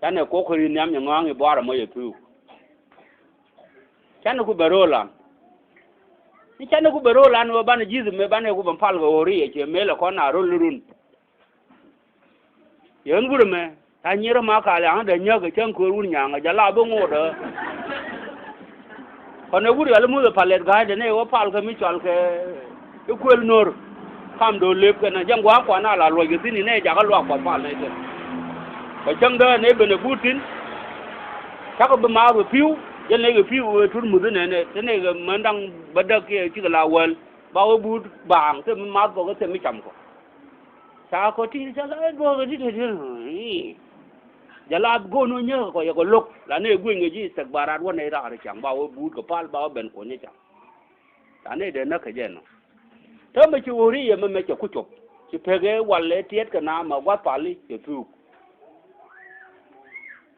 Canɛ kuɔk ri nhiam nyɛ ŋɔaŋ i̱ buarɛ mɔ yɛ thuuk. Canɛ ku bɛ ro̱o̱l an. Ni canɛ ku bɛ ro̱o̱l an wä banɛ ji̱th mëë banɛ ku bɛ pal kɛ ɣöö ri yɛ ciɛ mëë lɛ kɔn a ro̱l ni run. Yɛ ɣän wurɛ mɛ ta nyier ma kal yaŋ dee nyäk kɛ cäŋ köör wur nyaŋ a jɛ la bi ŋo̱o̱dä. Kɔnɛ wur yɔl i̱ muth ɛ pal lɛt ga̱a̱cdɛ nɛy wä pal kɛ mi cɔal kɛ i̱ kuël no̱r. Kam do̱r lëp kɛn a jɛn gua̱a̱k kuan a la luɔc kɛ thi̱n i̱ nɛy jakä luaak kuɔth pal nɛy thi̱n. Kɛ cäŋ dee nɛy ben ɛ guut thi̱n. Cakɔ bi maath kɛ pi̱w jɛn nɛy kɛ pi̱w ëë tur muth inɛnɛ te nɛy kɛ män da̱ŋ bädäk kiɛ cikɛ la wäl ba wä buut baaŋ thil mi maath kɔ kä thil mi cam kɔ. Ca kɔ ti ca la duɔ̱ɔ̱k ti ti ti. Ja la go̱o̱n wä nyäk kɔ yɛ kɔ lo̱k la ni gui̱ny kɛ ji̱ thɛk ba rat wä nɛy raar ca̱ŋ ba wä buut kɛ pal ba wä ben kuɔny ca̱ŋ. Ca ni dee näk kɛ jɛ nɔ. Täämɛ ci ɣöö ri yɛ mɛ mɛ cɛ ku cop ci pek ëë wal ëë tiɛt kɛ naam ɛ gua̱th pal i̱ cɛ thuuk.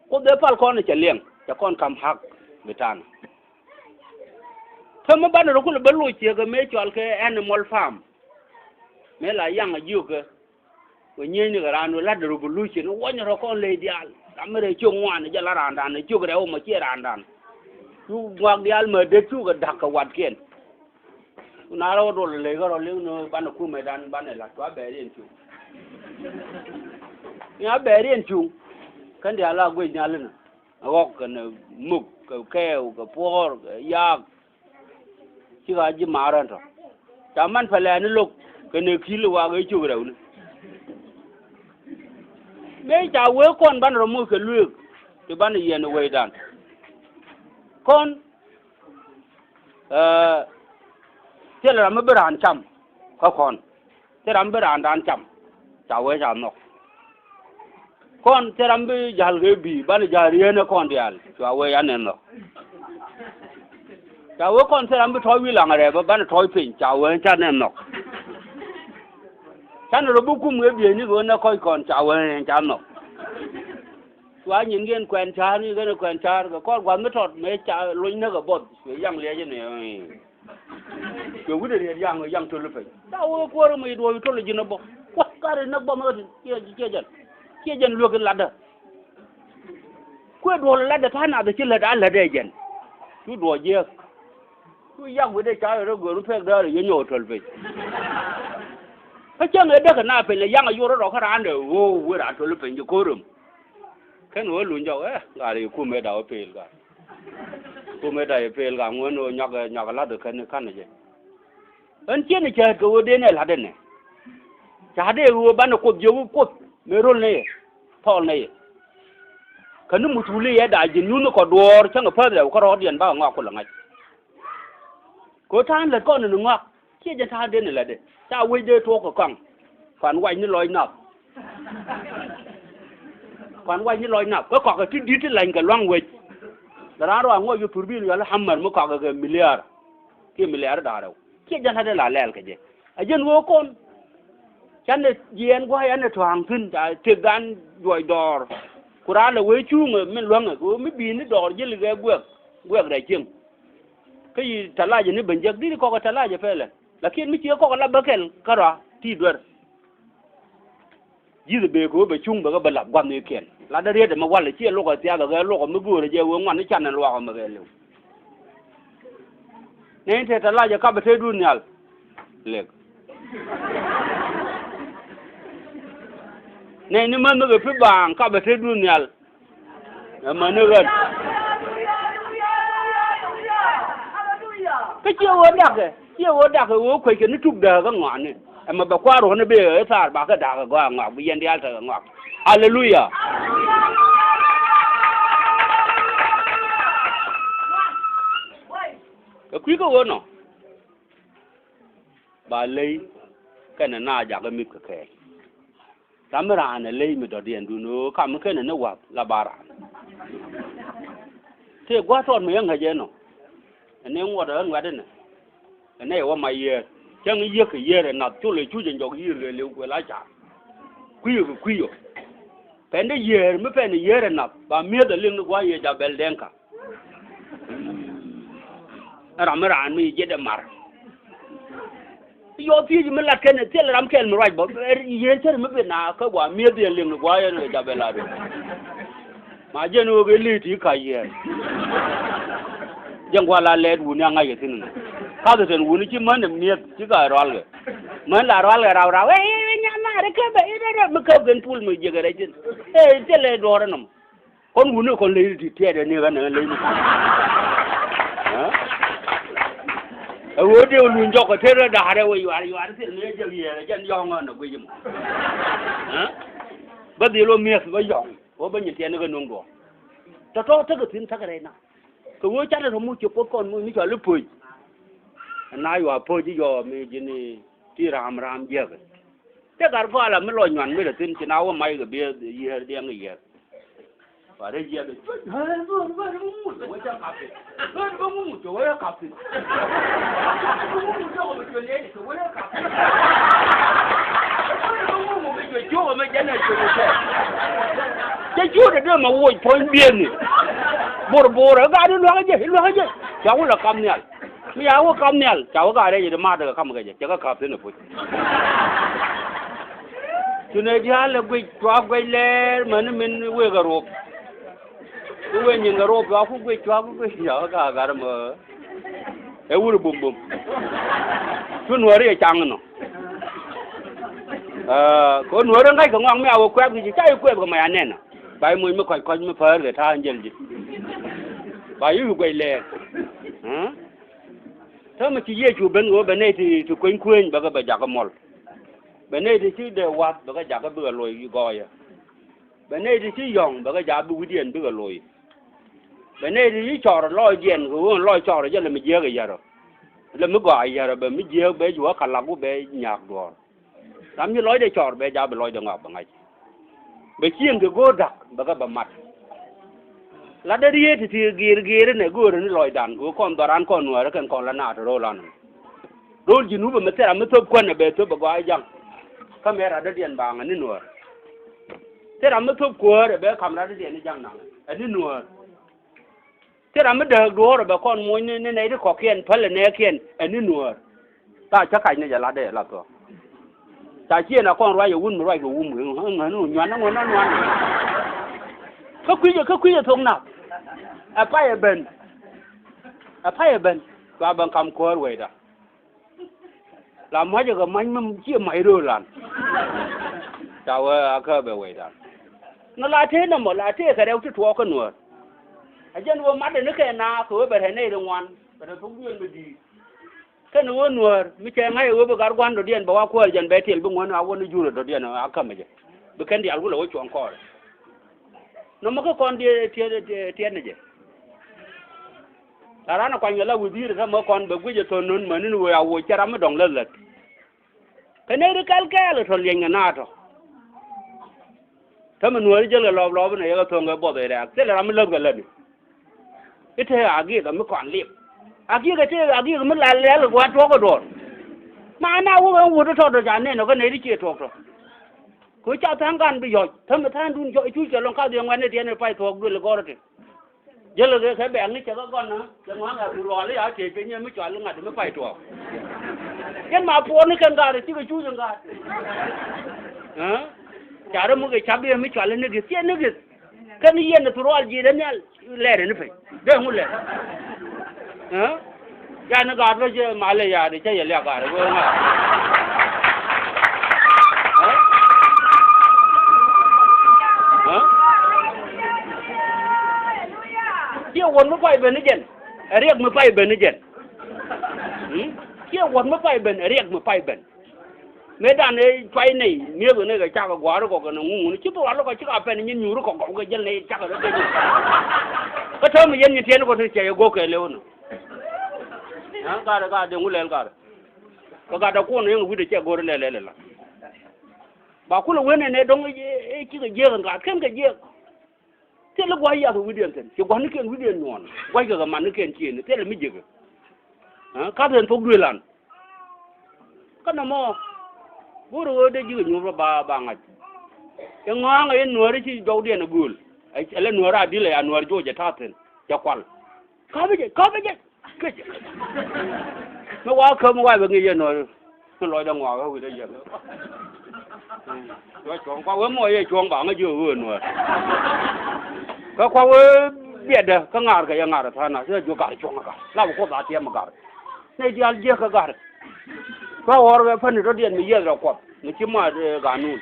Kuoth ëë pal kɔn cɛ liɛŋ cɛ kɔn kam hak bi ta̱a̱n. Täämɛ banɛ rɔ kulɛ bä loc ciek ɛ mëë cɔal kɛ animal farm. Mëë la yaŋ a jiökɛ. Kɛ nyieenyni kɛ raan wä la̱t revolution wänyɛ rɔ kɔn ley diaal. Ram mi rɛy ciök ŋuan jɛ la raandan ɛ ciök rɛw mɔ ciɛ raandan. Cu ŋɔak diaal mɛ det cukɛ da̱k kɛ watkiɛn. Ku na rɛw dol ley kärɔ liŋ ni banɛ kumɛdan banɛ la̱t cua bɛɛriɛn cuŋ. Nia bɛɛriɛn cuŋ. Kɛn diaal a guec nhial inɔ ɛ ɣɔk kɛnɛ muk kɛ kɛɛw kɛ puɔ̱ɔ̱r kɛ yaak. Cikɛ a ji̱ ma̱a̱r ɛn tɔ̱ ca man pɛlɛɛni lo̱k kɛnɛ ki̱l waak ëë cök rɛwni. Mëë ca wee kɔn banɛ rɔ moc kɛ lueek ti banɛ yiɛn wecdan. Kɔn thilɛ ram mi bi raan cam kä kɔn. Thilɛ ram mi bi raandan cam ca wee ca nhɔk. Kɔn thil ram bi jäl kɛ bi̱i̱, banɛ jäl rieen ɛ kɔn diaal. Cua wee anɛ nhɔk. Ca wee kɔn thil ram bi tɔ̱ɔ̱c wi̱i̱ laŋ rɛɛ bä, banɛ tɔ̱ɔ̱c piny. Ca wee canɛ nhɔk. Canɛ rɔ bi kum kɛ bieyni kɛ ɣöö nɛ kɔc kɔn, ca wee ca nhɔk. Cua nyin kɛn kuɛn ca̱a̱r ni kɛn kuɛn ca̱a̱r kɛ kɔr gua̱th mi tɔt mëë ca lony näk ɛ buɔth. Cuɛ yaŋ liɛc ni. Cuɛ wi̱cdɛ riet yaŋ, yaŋ töl piny. Ca wee kuäär mi duɔɔc töl ji̱n ɛ bä. Kua̱r kar in näk bä mi ɣä tin. Ciɛ, ciɛ jɛn. Ciɛ jɛn luek in latdä. Kuëë duɔl latdä ta̱a̱ nath ci lät a lät ɛ jɛn. Cu duɔɔc jiääk. Cu yak wi̱cdɛ ca rɔ go̱o̱r mi pɛk däär yɛ nyɔk töl piny. Kä cäŋ ëë däk ɛ na piny lɛ yaŋ ɛ yor rɔ kä raan dee ɣöö wee raan töl piny ji̱ ko̱r röm. Kɛn ɣöö luny jɔk ɛ ŋa̱r i̱ kumɛ da̱k ɛ pel ŋa̱r. Kumɛ da̱k ɛ pel ŋa̱r ŋuän ɣöö nyɔk ɛ nyɔk ɛ la̱t ɛ kɛn ɛ ka̱n ɛ jɛ. Ɣän ciɛn ɛ cäätkä ɣöö den ɛ la̱t ɛnɛ. Ca dee ɣöö banɛ Kuoth jiök i̱ Kuoth mëë röl ni yɛ thɔɔl ni yɛ. Kä ni muthuli yɛ da̱a̱ ji̱n nyuthni kɔ duɔ̱ɔ̱r cäŋ ɛ päth rɛw kä rɔɔdiɛn bakɛ ŋɔak kulɛ ŋa̱c. Kɛ ɣöö ta̱a̱n lät kɔn ni ŋɔak. Ciɛ jɛn ta̱a̱ den lät ɛ ca wec dee tuɔɔk kɛ kɔaŋ. Kuan wac ni lɔc nath. Kuan wac ni lɔc nath kä kɔakɛ ti di̱t ti lany kɛ lua̱ŋ wec. Lɛ raan rɔ a ŋuɔc yɛ pur bi luɛl hammer mi kɔakɛ kɛ miliar. Kiɛ miliar da̱a̱r rɛw. Ciɛ jɛn ta̱a̱ den la lɛɛl kɛ jɛ. A jɛn ɣöö kɔn. Canɛ jiɛɛn gua̱a̱c anɛ tua̱a̱ŋ thi̱n ca tëkdan juɔc dɔɔr. Ku raan lɛ wee cuŋɛ min luäŋɛ kɛ ɣöö mi bi̱i̱ni dɔɔr ji̱ likɛ guɛk. Guɛk rɛy cieŋ. Kä yi talacä ni ben jek di̱t kɔk ɛ talacä pɛlɛ. Lakin mi ciɛ kɔk ɛ la bä kɛl kärɔa ti duer. Ji̱th ɛ bee kɛ ɣöö bɛ cuŋ bɛ kɛ bɛ lap gua̱thnikiɛn. Latdä riet ɛmɛ walɛ ciɛ lukɛ thiathɛ kɛ lukɛ mi göörä jɛ ɣöö ŋuan ni can ɛn luaakɛ mɛ kɛ liw. Nɛy tëë talacä kapɛ tetdun nhial. Lek. Nɛy ni mäth mi kɛ pi baaŋ kapɛ tetdun nhial. Ɛmɛ ni ɣän. Kä ciɛ ɣöö dakɛ, ciɛ ɣöö dakɛ ɣöö kueckɛ ni tuk dääk kä ŋɔaani. Ɛmɛ bɛ kua̱r ruɔ̱n i̱ bi ɣä i̱ thaar bakɛ da̱a̱k ɛ gɔaa ŋɔak, bi yɛn diaal tekɛ ŋɔak. Aleluya. Kɛ kui̱ kä ɣöö nɔ ba ley kɛnɛ na jakä mi̱th kɛ kɛɛl. Ram mi raan ɛ ley mi dɔ̱diɛndun ɣöö kam mi kenɛ ni wa̱th la ba raan. Tëë gua̱a̱th tɔɔt mi yäŋ ŋäc ɛnɔ. Ɛn ni ŋuɔt ɛ ŋuɛ̈t ɛnɛ. Ɛn nɛy ɛ wä mac yiëër cäŋ yiëk kɛ yiëër ɛ nath col ɛ cuc ɛn jɔk yiëër kɛ liw kuël a ca̱a̱r. Kui̱ ɛ kɛ kui̱ ɔ. Pɛn dee yiëër mi pɛn ɛ yiëër ɛ nath ba mi̱eth ɛ liŋ ni gua̱a̱th yɛ jabɛl dɛŋkä. Ram mi raan mi jiɛt ɛ mar. Yɔ thiec mi lat kɛn thil ram kɛl mi ruac bä yien cär mi bi na kä gua mieth yɛn liŋ ni gua yɛn jabɛ lat. Ma jɛn wä kɛ li̱i̱ ti ka yɛn. Jɛn gua la lɛt wuni a ŋa̱c kɛ thin ni. Kath tɛn wuni ci män mieth ci ka rual kɛ. Män la rual kɛ rau rau ɛ ɛ nya ma rɛ kɛ bɛ ɛ rɛ mi kɛ ben pul mi jɛ kɛ rɛ thin. Ɛ thil ɛ duɔrɛ nɔm. Kɔn wuni kɔn ley ti tiɛɛt ɛn ni ɣän ɛn ley ni. Ɛ ɣöö dee wä luny jɔk kɛ ter rɛ da̱a̱rɛ wä yuaar yuaar thil ni ɛ jek yɛɛr ɛ jɛn yɔ̱ɔ̱ŋ ɣän ɛ guic mɔ. Bä dhil wä mi̱eth bä yɔ̱ɔ̱ŋ wä bä nyin tiɛɛn ni kɛ nuŋ duɔ̱ɔ̱r. Tɔ̱tɔ̱ tekɛ thi̱n tekɛ rɛy na kɛ ɣöö canɛ rɔ muc cɛ puɔth kɔn muc ni cɔal i̱ po̱c. Ɛn na yuaar po̱c i̱ yɔɔk mi ji̱n i̱ ti raam raam jiäkɛ. Tëë gat gɔaa la mi lɔ nyuan mi lɛ thi̱n ci na wä mac kɛ biɛ yiëër diɛŋ kɛ yiëër. Wa rɛy yiëër bɛ cuc. Ɣöö bä ŋuc wä cä kap thi̱n. Ɣöö bä ŋuc wä cä kap thi̱n. Ɣöö bä ŋuc wä cä kap thi̱n. Ɣöö bä ŋuc wä cä kap thi̱n. Cɛ cuut ɛ dee ma woc puɔ̱ny biëëni. Bor bor ɛ gaat i̱ luäk ɛ jɛ, i̱ luäk ɛ jɛ. Ca wä la kap nhial. Mi ca wä kap nhial, ca wä gaat rɛy jɛ di maat ɛ kɛ kam kɛ jɛ, cɛ kɛ kap thi̱n ɛ puc. Cu nɛy diaal ɛ guic, cua guic lɛɛr, mäni min wëë kɛ rop. I̱ wëë nyin kɛ rop, cua ku guic, cua ku guic, cua ku ga̱a̱ gat ɛmɔ. Ɛ wur bum bum. Cu nuɔ̱ɔ̱ri ɛ caŋ inɔ. Aa, kɛ nuɔ̱ɔ̱ri ŋa̱c kɛ ŋɔak mi a wä kuɛth kɛ ci, ca i̱ kuɛth kɛ mɛ a nɛn a. Ba i̱ moc mi kɔc kɔc mi päär kɛ ta̱a̱ in jɛl ji̱. Ba i̱ wi̱i̱ guɛc lɛɛr. Aa? Täämɛ ci Yecu ben kɛ ɣöö bɛ nɛy ti, ti kueny kueeny bɛ kɛ bɛ jakä muɔl. Bɛ nɛy ti ci dee wath bɛ kɛ jakä bikɛ loc gɔɔyä. Bɛ nɛy ti ci yɔ̱ŋ bɛ kɛ jakä bi wi̱cdiɛn bikɛ loc. Bɛ nɛy ti ci cɔr lɔcdiɛn kɛ ɣöö lɔc cɔr jɛ lɛ mi jiääk ɛ yärä. Lɛ mi gɔaa yärä bɛ mi jiääk bɛ juäk kɛ lak wä bɛ nyaak duɔ̱ɔ̱r. Ram ci lɔcdɛ cɔr bɛ jakä bi lɔcdɛ ŋɔak bɛ ŋa̱c. Bɛ cieŋ kɛ go̱o̱r da̱k bɛ kɛ bɛ mat. Lat dee rieet ti ti giir giir inɛ go̱o̱r ni lɔcdan kɛ ɣöö kɔn dhɔran kɔn nuäärä kɛn kɔn la naat ro̱o̱lan. Ro̱o̱l Jinub ɛmɛ thil ram mi thop kuän ɛ bɛ thop ɛ gɔaa ja̱ŋ. Kä mëë rat dɔ̱diɛn baaŋ ɛ ni nuäär. Thil ram mi thop kuäär ɛ bɛ ka̱m rat dɔ̱diɛn ni ja̱ŋ naŋ ɛ ni nuäär. Thil ram mi dääk duɔ̱ɔ̱r ɛ bɛ kɔn muɔ̱ny ni nɛy ti kɔ̱kiɛn päl ɛ nɛɛkiɛn ɛ ni nuäär. Thaa cä kac ni jɛ latdɛ ɛ la thuɔ̱k. Thaa ciëën a kɔn ruac ɛ wun mi ruac kɛ wum ŋäni nyuan ŋuan ŋuan. Kä kui̱c ɛ kä kui̱c ɛ thok nath. Ɛ pay ɛ ben. Ɛ pay ɛ ben. Cua ben kam kuäär wecda. La ma̱cä kɛ ma̱c mi ciɛ mac röölan. Ca wee a kä bɛ wecdan. Nɔ la tëë nɔmɔ la tëë kɛ rɛw ti tuɔɔk kä nuäär. A jɛn wee matdɛ ni kɛ naath kɛ wee bɛ rɛn nɛy ri ŋuan bɛ rɛn thok duël mi di̱i̱t. Kɛn wee nuäär mi cɛ ŋa̱c wee bi gat gua̱n dɔ̱diɛn bɛ wa kuäär jɛn bɛ tiɛl bi ŋuän a wä ni jurɛ dɔ̱diɛn a kä mecɛ. Bi kɛn diaal kulɛ wä cuɔ̱ŋ kɔɔrɛ. Nɔmɔ kä kɔn diɛ tiɛt tiɛt ni jɛ. La raan a kuany kɛ la wi̱i̱ dhi̱i̱r kä mä kɔn bɛ guic ɛ thon nun mäni ni wee a woc cɛ ram mi dɔ̱ŋ lät lät. Kɛ nɛy ri kɛl kɛɛl ɛ tɔ̱ liɛny kɛ naatɔ. Tä mi nuääri jäl kɛ lɔɔp lɔɔp inɛ yɛ kɛ tho̱ŋ kɛ buɔth ɛ rɛ̈ɛ̈k thilɛ ram mi läth kɛ lätni. I̱ tëë a gi̱i̱kɛ mi kɔn lip. A gi̱i̱kɛ tëë a gi̱i̱kɛ mi lal lɛl kɛ gua̱a̱th tuɔɔk kɛ duɔ̱ɔ̱r. Ma na wä kɛ wut i̱ tɔ̱ tɔ̱ ca nɛn ɔ kä nɛy ti cië tuɔɔk tɔ̱. Kɛ ɣöö ca tha̱a̱ŋ kan bi yɔ̱c. Täämɛ tha̱a̱ŋdun cuc kɛ lɔ̱ŋ kadhiɛ ŋuɛ̈tni tiɛtni pay thuɔ̱k duël i̱ gɔ̱rä ti. Jäl kɛ kɛ bɛ̈ɛ̈k ni cɛ kä gɔ̱nä cɛ ŋɔ̱a̱ŋ ɛ ku luɔɔl i̱ a tëë piny ɛ mi cɔal i̱ ŋa̱t mi pay tuɔɔk. Yɛn ma puɔ̱ɔ̱r ni kɛn gaat ɛ cikɛ cuuc in gaat. Ɛ? Ca rɔ mi kɛ ca̱p i̱ ɛ mi cɔal i̱ ni gi̱th ciɛ ni gi̱th. Kɛn yɛn ɛ thurɔɔl ji̱ dee nhial lɛɛr in i̱ piny dee ŋu lɛɛr. Ɛ? Yan ni gaat bä jɛ malɛ yaat cä yɛ liak gaat bä ŋaat. Ciɛ wuɔ̱t mi pay ben ni jɛn ɛ riɛk mi pay ben ni jɛn. Ciɛ wuɔ̱t mi pay ben ɛ riɛk mi pay ben. Mëë dan ëë cuay nɛy mi̱eth kɛ nɛy kɛ cak kɛ gua̱a̱r kɔk kɛnɛ ŋuŋ ni ci thok a lo̱k kɛ ci ka pɛn nyin nyuur kɔk gɔw kɛ jäl nɛy cak kɛ rɔ kɛ nyuur. Kä täämɛ yɛn nyin tiɛn kɔ ti cɛ yɛ go̱o̱k kɛ lewä nɔ. Ɛ gat ɛ gat dee ŋu lɛl gat ɛ. Kɛ gat ɛ kuɔn yɛn wi̱cdɛ cɛ go̱o̱r lɛl lɛl la. Ba kulɛ wen ɛn ɛ dɔ̱ŋ ɛ cikɛ jiɛk ɛn gat kɛn kɛ jiɛk. Thilɛ gua̱c yath wi̱cdiɛn thi̱n ci gua̱nikiɛn wi̱cdiɛn nyuɔ̱ɔ̱n gua̱ckɛ kɛ manikiɛn ciëëni thilɛ mi jiäkä. Ɛ ka̱th ɛn thok duëëlan. Kä nɔmɔ go̱o̱rä ɣöö dee ji̱ kɛ nyuur bä ba ba ŋa̱c. Iŋɔaŋä in nuääri ci jɔwdiɛn ɛ gööl. Ɛ lɛ nuäär a dilɛ a nuäär juɔc ɛ ta̱a̱ thi̱n cɛ kual. Ka̱pä jɛ ka̱pä jɛ. Kecɛ mi wa käm wa bɛ ŋi̱i̱c yɛ nuääri. Mi lɔcdɛ ŋuak ɛ wi̱cdɛ yɛn. Cuɔ̱ŋ kua wee mɔ yɛ cuɔ̱ŋ ba ŋä jiök ɣöö nuäär. Kä kua wee biɛtdä kä ŋa̱r kɛ yɛ ŋa̱r ɛ tha̱a̱ŋ nath cä jiök gar cuɔ̱ŋ ɛ gar la bi kuoth a tiɛm ɛ gar. Nɛy diaal jiäk kä gar. Kua ɣɔr kɛ päni rɔ̱diɛn mi yieth rɔ kuɔth mi ci maat ɛ ganun.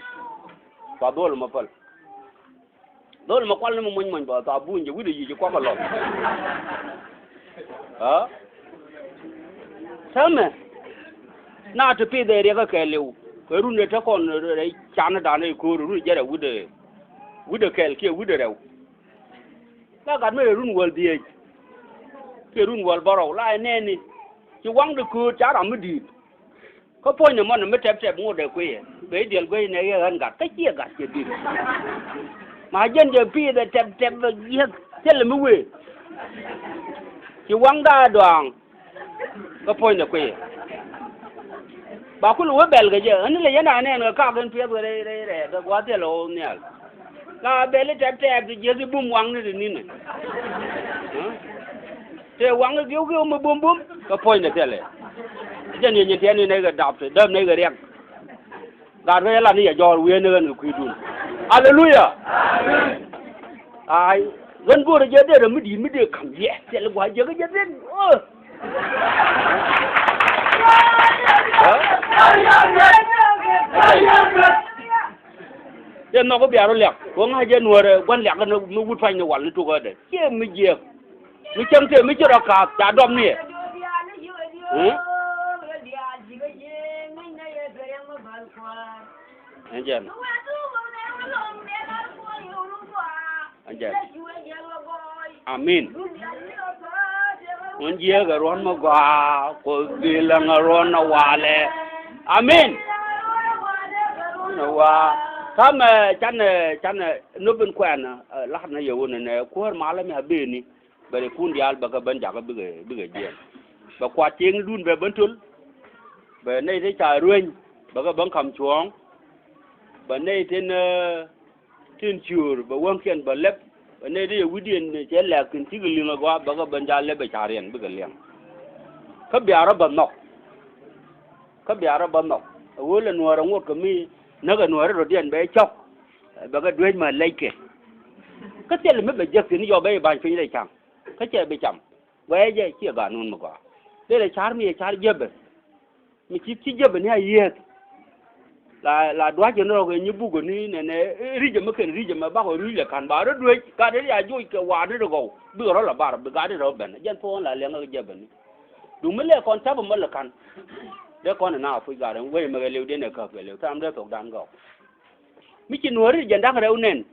Kua dhol mɔ päl. Dhol mɛ kual ni mɛ muny muny bä thaa buny jɛ wi̱cdɛ yic kuak ɛ lɔth. Aa. Täämɛ na ti pith ɛ riɛk ɛ kɛɛliw kɛ run ɛ te kɔn rɛy candan ɛ ko̱o̱r run jɛrɛ wi̱cdɛ wi̱cdɛ kɛɛl kiɛ wi̱cdɛ rɛw. La gat mi rɛ run wäl dhieec kiɛ run wäl bärɔw la ɛ nɛɛni ci waŋdɛ kööt ca ram mi di̱i̱t. Kä puɔ̱nydɛ mɔnɛ mi tɛp tɛp ŋotdɛ kuiyɛ bɛ i̱ diɛl guec nɛ yɛ ɣän gat kä ciɛ gat ciɛ di̱t. Ma jɛn jɛ pi̱i̱thɛ tɛp tɛp bɛ jiäk thilɛ mi wëë. Ci waŋda duaaŋ kä puɔ̱nydɛ kuiyɛ. Ba kulɛ wee bɛl kɛ jɛ ɣän ilɛ yɛn a nɛɛn kɛ kak in piɛth kɛ rɛy rɛy rɛɛk kɛ gua̱a̱th thilɛ ɣɔw nhial. La bɛli tɛp tɛp ti jiäk i̱ bum waŋni ti ni̱n ɛ. Tëë waŋni gi̱w gi̱w mi bum bum kɛ puɔ̱nydɛ thilɛ. Jɛn yɛ nyin tiɛɛni nɛy kɛ dap ti däm nɛy kɛ riɛk. Gaat kɛ yɛ lat ni yɛ jɔɔr wiee ni ɣän kɛ kui̱dun. Aleluya. Ay ɣän go̱o̱rä jɛ dee rɛ mi di̱i̱t mi dee ka̱m yɛ thilɛ gua̱a̱c jiäk jɛ dhin. Ɛ nhɔk i̱ bia rɔ liak kɛ ɣöö ŋa̱c jɛ nuäärɛ gua̱n liak ni mi wut pa̱ny ni wal ni tukädɛ ciɛ mi jiɛɛk. Mi cäŋ tëë mi ci rɔ kaath ca dɔp ni ɛ. Ɛn jɛn. Ɛn jɛn. Amin. Ŋun jiääk ɛ ruɔ̱n mi gɔaa kuoth dhil ɛŋ ɛ ruɔ̱n ɛ walɛ. Amin. Ni wa. Kamɛ canɛ, canɛ nöp in kuɛɛnä, ɛ, la̱t nɛ yɛ wunɛ nɛ kuäär malä mi a beni. Bɛ ri kun diaal bɛ kɛ ben jakä bikɛ, bikɛ jiɛn. Bɛ kuat cieŋdun bɛ ben töl. Bɛ nɛy ti ca rueny bɛ kɛ ben ka̱m cuɔ̱ɔ̱ŋ. Bɛ nɛy tin, ɛ, tin ciöör bɛ wäŋkiɛn bɛ lɛp. Bɛ nɛy ti yɛ wi̱diɛn cɛ lɛk tin cikɛ li̱ŋ ɛ gɔaa bɛ kɛ ben jaal lɛp bɛ ca riɛn bikɛ liɛŋ. Kä bia rɔ bä nhɔk. Kä bia rɔ bä nhɔk. Ɛ ɣöö lɛ nuäärä ŋot kɛ mi näk ɛ nuäärä rɔ̱diɛn bɛ cɔk. Bɛ kɛ duec mɛ lɛckɛ. Kä thilɛ mi bɛ jek thi̱n yɔ bɛ i̱ ba̱ny piny rɛy ca̱ŋ. Kä cɛ bi cam. Guɛcɛ jɛ ciɛ ganun mi gɔaa. Dee lɛ ca̱r mi yɛ ca̱r jiäpɛ. Mi ci ci jiäpɛ ni a yiëëth. La, la dua̱c jɛ ni rɔk ɛ nyi buk ɛ ni nɛnɛ, eh, ri̱cɛ mi kɛn ri̱cɛ mɛ bakɔ rui̱c lɛ ka̱n ba rɔ duec gat ri a joc kɛ wa̱a̱ ni ri gɔw. Bikɛ rɔ la bar bi gat ri rɔ ben jɛn thuɔ̱ɔ̱n la liɛŋ ɛ jiäpɛ ni. Duŋ mi lɛ kɔn ca̱p ɛmɔ lɛ ka̱n. Dee kɔn ɛ na puc gat ɛn wec ɛmɛ kɛ liw dee nɛ käp kɛ liw tham dee thokdan gɔw. Mi ci nuääri jɛn da̱k rɛw nɛn.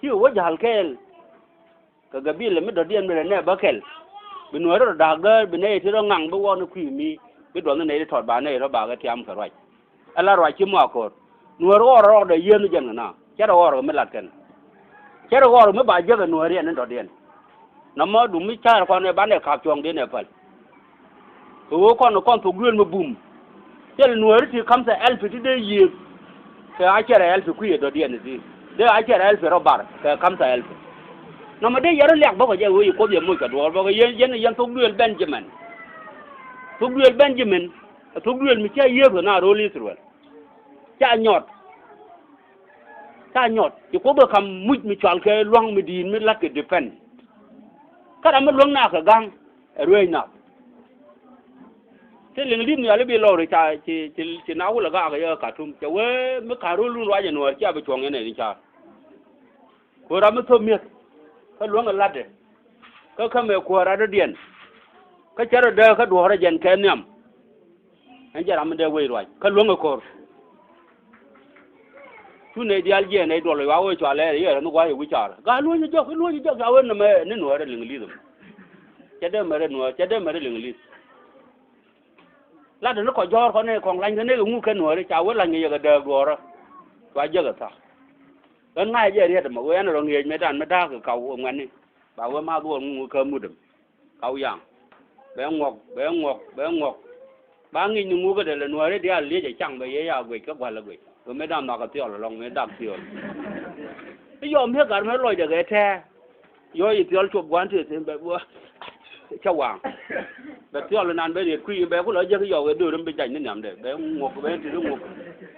Ci wä ja̱l kɛɛl. Kɛ gabilɛ mi dɔ̱diɛn mi rɛ nɛ bä kɛl. Bi nuääri rɔ da̱k däär bi nɛy ti rɔ ŋaŋ bi wä ni kui̱ mi. Bi duɔth ni nɛy ti tɔt ba nɛy rɔ ba kɛ tiam kɛ ruac. Ala ruac ci muak ko̱r. Nuäär ɣɔr rɔɔdɛ yieen ni jɛn kɛ na cɛ rɛ ɣɔr kɛ mi lat kɛn. Cɛ rɛ ɣɔr kɛ mi ba jiäk ɛ nuäär yɛn ni dɔ̱diɛn. Nɔmɔ dum mi ca̱r kɔn ɛ banɛ ka̱p cuɔ̱ŋdiɛn ɛ päl. Kɛ ɣöö kɔn kɔn thok duëël mi bum. Thil nuääri ti kamsa ɛlpi ti dee yiëëk. Kɛ a cɛrɛ ɛlpi kui̱ ɛ dɔ̱diɛn ɛ ti dee a cɛrɛ ɛlpi rɔ bar kɛ kamsa ɛlpi. Nɔmɔ dee yɛr liak bäkɔ jɛ ɣöö yi kuoth yɛ moc kɛ duɔɔr bäkɔ yɛn yɛn yɛn thok duëël Benjamin. Thok duëël Benjamin. Ɛ thok duëël mi ca yiëëk kɛ na ro̱l Ithɛrɛl. Ca nyɔt. Ca nyɔt ci kuoth bä kam muc mi cual kɛ lua̱ŋ mi di̱i̱t mi la̱t kɛ defend. Kä ram mi luäŋ naak kɛ ga̱ŋ ɛ rueec nath. Ti liŋ li̱th mi yali bi lɔri ca ci ci ci na wulɛ gaak yɛ Katum cɛ wee mi ka̱n ro̱l lun ruac ɛ nuɔɔr cia bi cuɔ̱ŋ yɛn ɛ ni ca̱r. Kuäär ram mi thop mi̱eth kä luäŋ ɛ la̱tdɛ. Kä kä mɛ kuäär rat dɔ̱diɛn. Kä cɛ rɔ dääk kä duɔ̱ɔ̱rä jɛn kɛ nhiam. Ɛn jɛ ram mi dee wec ruac kä luäŋ ɛ ko̱r. Cu nɛy diaal jiɛɛn nɛy duɔl ɛ ɣöö cualɛ yɛ rɛ mi gua̱a̱c ɛ wi̱c caar. Gaa luäny ɛ jɔk, luäny ɛ jɔk ca wen nɛmɛ ni nuäärä liŋ li̱th ɛmɔ. Cɛ dee mɛrɛ nuäär, cɛ dee mɛrɛ liŋ li̱th. Lat ni kɔ jɔ̱ɔ̱r kɔn ni kɔŋ lany kä ni kɛ ŋuk kɛ nuääri ca wä lany kɛ yɛ kɛ dääk duɔ̱ɔ̱rä. Cua jiäk ɛ tha̱a̱. Ɣän ŋa̱c ɛ jɛ riet ɛmɔ ɣöö ɛn rɔ ŋi̱eec mëëdan mi da̱a̱k kɛ kaw ɛ ŋuɛ̈tni. Ba wee ma dhuɔl ŋuk kä mut ɛm. Kaw yaŋ. Bɛ ŋuɔk, bɛ ŋuɔk, bɛ ŋuɔk. Ba ŋi̱i̱c ni ŋuk kä dee lɛ nuääri diaal liec ɛ caŋ bɛ yɛ ya guic kä gua̱l ɛ guic. Ɣöö mëëdan nhɔakä thiɔl ɛlɔ̱ŋ mëë dak thiɔl. I̱ yɔm hiɛ gat mëë lɔcdɛ kɛ tɛ̱̈ɛ̱̈. Yɔ i̱ thiɔl cuɔp gua̱n ti thi̱n bɛ wä. Cä waŋ. Bɛ thiɔl inan bɛ riet kui̱ bɛ ku lɔ jek i̱ yɔk i̱ döör in bi jac ni nhiamdɛ bɛ ŋuɔk bɛ in ti ri ŋuɔk.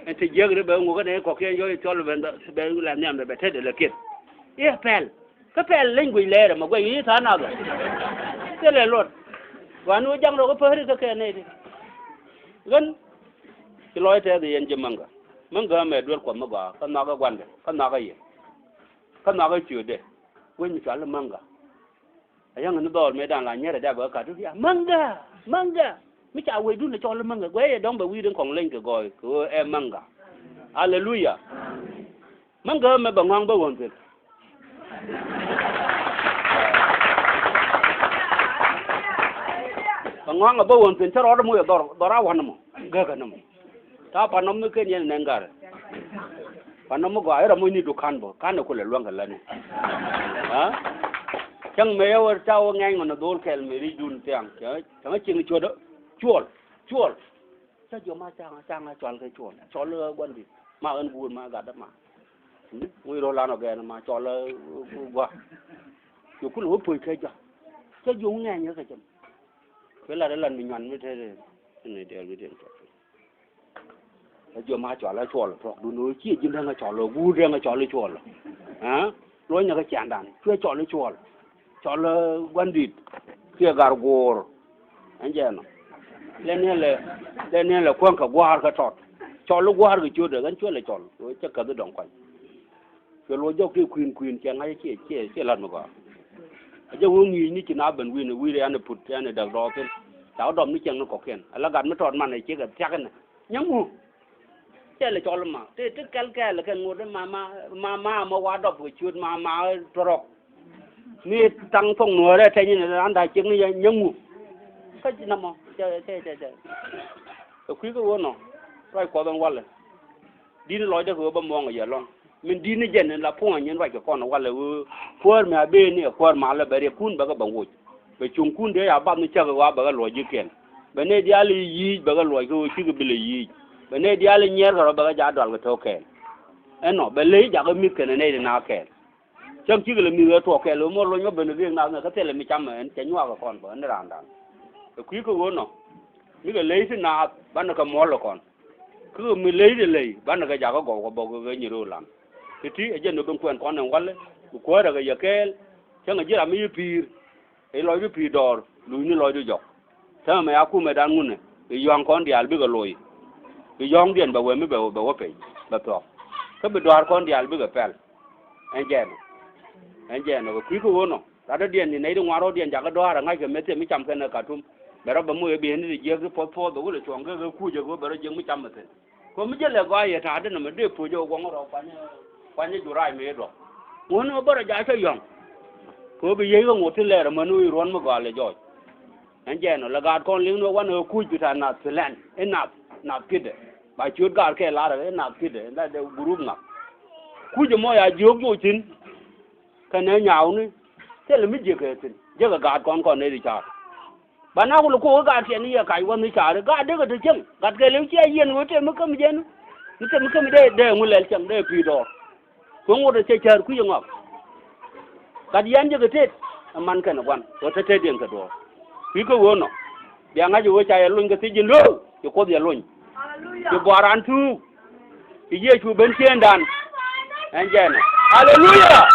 In ti jiäk ri bɛ ŋuɔk in in kɔkiɛn yɔ i̱ thiɔl bɛ bɛ la nhiamdɛ bɛ tetdɛ lɛ kieth. I̱ pɛl. Kä pɛl leny guic lɛɛr ɛmɛ guɛc i̱ tha̱a̱ŋ nath ɛ. Thilɛ luɔt. Gua̱n ni wä jaŋ rɔ kä päri kä kɛ nɛy ti. Ɣän. Ci lɔc tɛth i̱ yɛn ji̱ Mäŋkä. Mäŋkä ɛmɛ duel kuɔth mi gɔaa kä nhɔakä gua̱ndɛ kä nhɔakä yɛ. Kä nhɔakä ciötdɛ. Wec mi cual i̱ Mäŋkä. A yäŋ ni dhɔɔl mëëdan la nyɛrɛ dee a bɛ kä ka̱t ya Mäŋkä, Mäŋkä. Mi ca wecdun a cɔl i̱ Mäŋkä guɛy ɛ dɔ̱ŋ bɛ wi̱i̱ rin kɔŋ leny kɛ gɔɔy kɛ ɣöö ɛ Mäŋkä. Aleluya. Mäŋkä mɛ bɛ ŋɔ̱a̱ŋ bä ɣɔ̱n thi̱n. Bɛ ŋɔ̱a̱ŋ a bä ɣɔ̱n thi̱n cä rɔɔdɛ moc ɛ dhɔr dhɔr a wa̱n ɛmɔ. Gäk ɛn ɛmɔ. Ta̱a̱ pa̱n nɔm mi ken yɛn nɛn garɛ. Pa̱n nɔm mi gɔaa i̱ rɔ moc ni dukan bä ka̱n ɛ kulɛ luäŋ kɛ lätni. Aa? Cäŋ mëë yɛ wä ta̱a̱ wä ŋɛny ŋɔn ɛ dho̱o̱l kɛl mëë ri̱cdun thiaŋ. Cäŋ, cäŋ cieŋ cuɔ̱t ɛ. Cuɔl. Cuɔl. Cä jiɔ ma ca̱ŋ, ca̱ŋ a cual kɛ cuɔl. Cuɔl ɛ gua̱n di̱t. Ma ɣän guur ma gat dä ma. Ŋuc rɔ lan ɔ gɛn ma cuɔl ɛ gua̱. Cuɔ kulɛ wä puɔ̱c kɛ jɔak. Cä jiɔ ŋɛny kɛ cäm. Kuɛ lat ɛ lan mi nyuan mi te te. Ni dɛl bi den cuɔl. Ɛ jiɔ ma cɔal ɛ cuɔl thuɔk dun ɣöö ciɛ ji̱n däŋ ɛ cɔl ɛ guur däŋ ɛ cɔl ɛ cuɔl. Aa? Luɔ̱ny ɛ kɛ ciandan cuɛ cɔl ɛ cuɔl. Cɔl ɛ gua̱ndit kiɛ gar guur. Ɛn jɛ ɛnɔ. Lɛ niɛn lɛ, lɛ niɛn lɛ kuäŋ kɛ gua̱a̱r kɛ tɔt. Cɔl ɛ gua̱a̱r kɛ ciötdɛ ɣän cuɛ lɛ cɔl ɣöö cɛ käth i̱ dɔ̱ŋ kuany. Cuɛ luɔc jɔk tëë kui̱n kui̱n cɛ ŋa̱c ciɛ ciɛ ciɛ la̱t mi gɔaa. A jɛ wee ŋi̱i̱c ni ci na ben wi̱i̱n wi̱i̱r ɛn ɛ put ɛn ɛ däk dɔɔk thi̱n. Ca wä dɔm ni cieŋ ni kɔ̱kiɛn ala gat mi tɔɔt man ɛ ciek ɛ thia̱k ɛnɛ. Nyäŋ ŋu. Cɛ lɛ cɔl ma ti ti kɛl kɛɛl kɛn ŋot ma ma ma ma ma wa dɔp kɛ ciöt ma ma tɔrɔk. Mi taŋ thok nuɔɔrɛ tɛny ni ran da ciek ni nyäŋ ŋu. Kä ci namɔ cɛ cɛ cɛ cɛ. Ɛ kui̱ kä wä nɔ. Ruac kuɔth ɛn walɛ. Di̱t ni lɔcdä kɛ ɣöö bä muɔ̱ŋ ɛ yɛ lɔ̱ŋ. Min di̱t ni jɛn in la puɔ̱ny in ruac kɛ kɔn walɛ ɣöö kuäär mi a ben ni ɛ kuäär malä bɛ riɛkun bɛ kɛ bɛ woc. Bɛ cuŋkun dee a bath ni cäk ɛ ɣɔaa bɛ kɛ luɔc ji̱ kɛn. Bɛ nɛy diaal i̱ yiic bɛ kɛ luɔc kɛ ɣöö cikɛ bi lɛ yiic. Bɛ nɛy diaal i̱ nyiɛɛr kɛ rɔ bɛ kɛ jaak dual kɛ tɔ̱ kɛɛl. Ɛnɔ bɛ ley jakä mi̱th kɛnɛ nɛy ti naath kɛɛl. Cäŋ cikɛ lɛ mi̱th ɣä tuɔɔk kɛɛl ɣöö mɔ lony mɔ ben riek naath ŋɛ kä thilɛ mi cam ɛn cɛ nyuak ɛ kɔn bä ni raandan. Ɛ kui̱ kä ɣöö nɔ mi kɛ ley ti naath banɛ kɛ muɔ̱l ɛ kɔn. Kä mi ley ti ley banɛ kɛ jakä gɔw kɛ bɔk kɛ ɣä nyi ro̱o̱ lan. Ti ti ɛ jɛn ni ben kuɛn kɔn ɛn walɛ bi kuäärɛ kɛ yɛ kɛɛl. Cäŋ ɛ ji̱ ram mi yi pi̱i̱r. Ɛ lɔcdu pi̱i̱ dɔɔr luucni lɔcdu jɔk. Täämɛ ya kumɛdan ŋunɛ bi yɔ̱a̱ŋ kɔn diaal bikɛ loc. Bi yɔ̱a̱ŋdiɛn bɛ wee mi bɛ bɛ wä peny bɛ thuɔ̱k. Kä bi dɔaar kɔn diaal bikɛ pɛl. Ɛn jɛɛn ɔ. Ɛn jɛɛn ɔ kɛ kui̱ kä ɣöö nɔ. Latdädiɛn ni nɛy ti ŋuan rɔ̱diɛn jakä dɔaar ɛ ŋa̱ckɛ meth thil mi cam kɛn ɛ Katum. Bɛ rɔ bɛ moc ɛ bieyni ti jiäk ti puɔth puɔth bɛ wulɛ cuɔ̱ŋ kɛ kɛ kuuc ɛ kɛ ɣöö bɛ rɔ jiäk mi cam ɛ thi̱n. Kɛ mi jɛ lɛ gɔaa yɛ ta̱a̱ dee nɔmɔ dee puc ɛ guɔ̱ŋ rɔ kuany kuany jurac mi duɔ̱k. Ŋun mi bä rɔ jac kä yɔ̱ŋ. Kɛ ɣöö bi yiey kä ŋot ti lɛɛr amäni wi̱i̱ ruɔ̱n mi gɔaa lɛ jɔɔc. Ɛn jɛɛn ɔ lɛ gaat kɔn liŋ ni ɣöö wanɛ ɣöö kuc bi ta̱a̱ nath Thilɛn i̱ nath nath ki̱dɛ. Ba ciöt gaat kɛ lar ɛ i̱ nath ki̱dɛ in la dee gurup ŋa̱k. Kuc ɛmɔ ya jiök joc thi̱n. Kɛnɛ nyaawni thilɛ mi jiäkɛ thi̱n jiäkɛ gaat kɔn kɔn nɛy ti ca̱a̱r. Ba na ku lɛ kok i̱ gat tiɛn i̱ yɛ kac wä mi ca̱ri gat dee kɛ te cieŋ gat kɛɛliw cia yiɛn ɣöö tëë mi käm jɛn. Mi tëë mi käm dee dee ŋu lɛl cieŋ dee pi̱i̱ dɔɔr. Kueŋ ɣöö te cɛ cäär kui̱c ɛ ŋɔak. Gat yɛn jɛ kɛ tëët ɛ man kɛn ɛ gua̱n ɣöö te tëëdiɛn kɛ duɔ̱ɔ̱r. Kui̱ kä ɣöö nɔ bia ŋa̱c ɛ ɣöö ca yɛ lony kɛ thiec ji̱n lo̱o̱ ci Kuoth yɛ lony. Ci buar raan thuuk. Ci Yecu ben ciëëndan. Ɛn jɛn ɛ. Aleluya.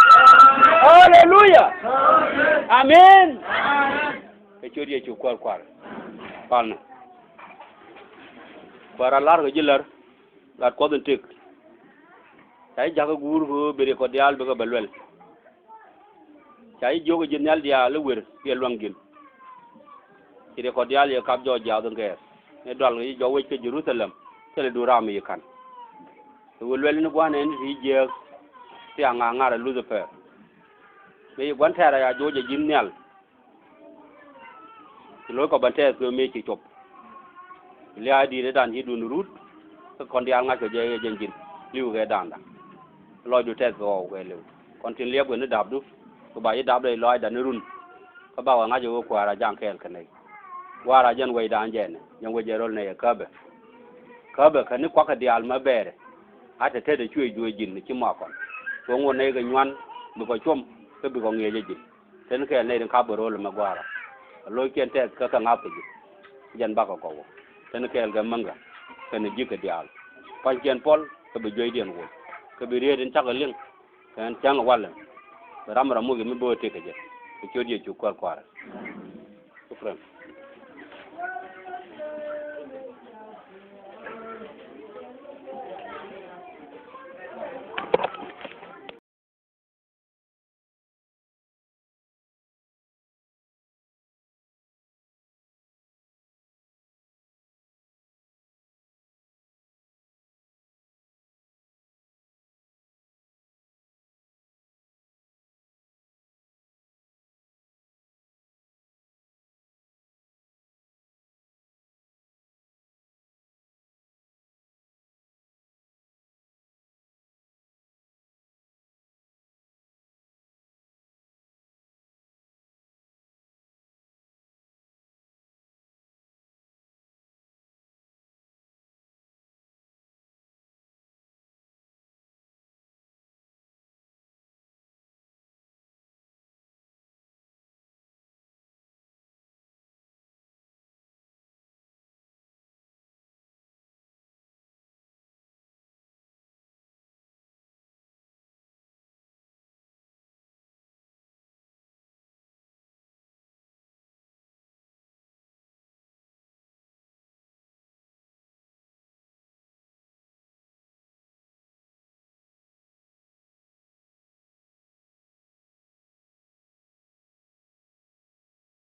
Aleluya. Amen. Kɛ ciöt Yecu Kuäär kua̱r. Palnɛ. Kuäär a la̱r kɛ ji̱ lär. Gat Kuɔth in tëk. Ca ji̱ jakä guur kɛ ɣöö bi riɛk kɔ diaal bikɛ bɛ luɛl. Ca ji̱ jiök ɛ ji̱ nhial diaal i̱ wer biɛ lua̱ŋ ji̱n. Ci riɛk kɔ diaal yɛ kap jɔɔc jiaath in gɛɛr ni dual kɛ ji̱ jɔk wec kä Jɛ-ru-tha-lɛm. Thilɛ duun ram mi yi ka̱n. Kɛ ɣöö luɛl in gua̱n ɛn ti jiääk. Ti a ŋa̱a̱ŋ ŋa̱r ɛ Luth-ɛ-pɛr. Mëë ci gua̱n tɛ̈rɛ a joc ɛ ji̱n nhial. Ci lo̱ckɔ ben tɛth kɛ mëë ci cop. Lia̱a̱ di̱i̱t ëëdan ci duun rut. Kä kɔn diaal ŋa̱ckɔ jɛ jɛ jɛn ji̱n li̱w kɛ da̱a̱nda. Lɔcdu tɛth kɛ ɣɔw kɛ li̱w kɔn tin liɛp kɛ ni da̱pdu. Kɛ ba ji̱ dapdɛ lɔaacda ni run. Kä bakɔ ŋa̱c ɛ ɣöö Kuäär a ja̱ŋ kɛɛl kɛ nɛy. Gua̱a̱r a jɛn wecdan jɛɛnɛ jɛn wec jɛ röl nɛy ɛ käpɛ. Käpɛ kɛ ni kuakä diaal mɛ bɛɛrɛ. A te tetdɛ cuëëcdu ɛ ji̱n ci muak kɔn. Kɛ ŋot nɛy kɛ nyuan bikɔ cuɔ̱m kä bikɔ ŋi̱eec ɛ ji̱n. Teni kɛɛl nɛy tin kap kɛ ro̱o̱l ɛmɛ gua̱a̱ra. Ɛ lo̱ckiɛn tɛth kä kɛ ŋa̱th kɛ ji̱. Jɛn bakɔ kɔk wä. Teni kɛɛl kɛ mäŋkɛ kɛnɛ ji̱kɛ diaal. Pa̱nykiɛn puɔl kä bi jueydiɛn woc. Kä bi riet in cakɔ liŋ kɛ ɛn cäŋ walɛ. Bi ram ram muc kɛ mi böö tëk kɛ jɛ. Kɛ ciöt Yecu Kuäär kua̱rɛ. Shukran.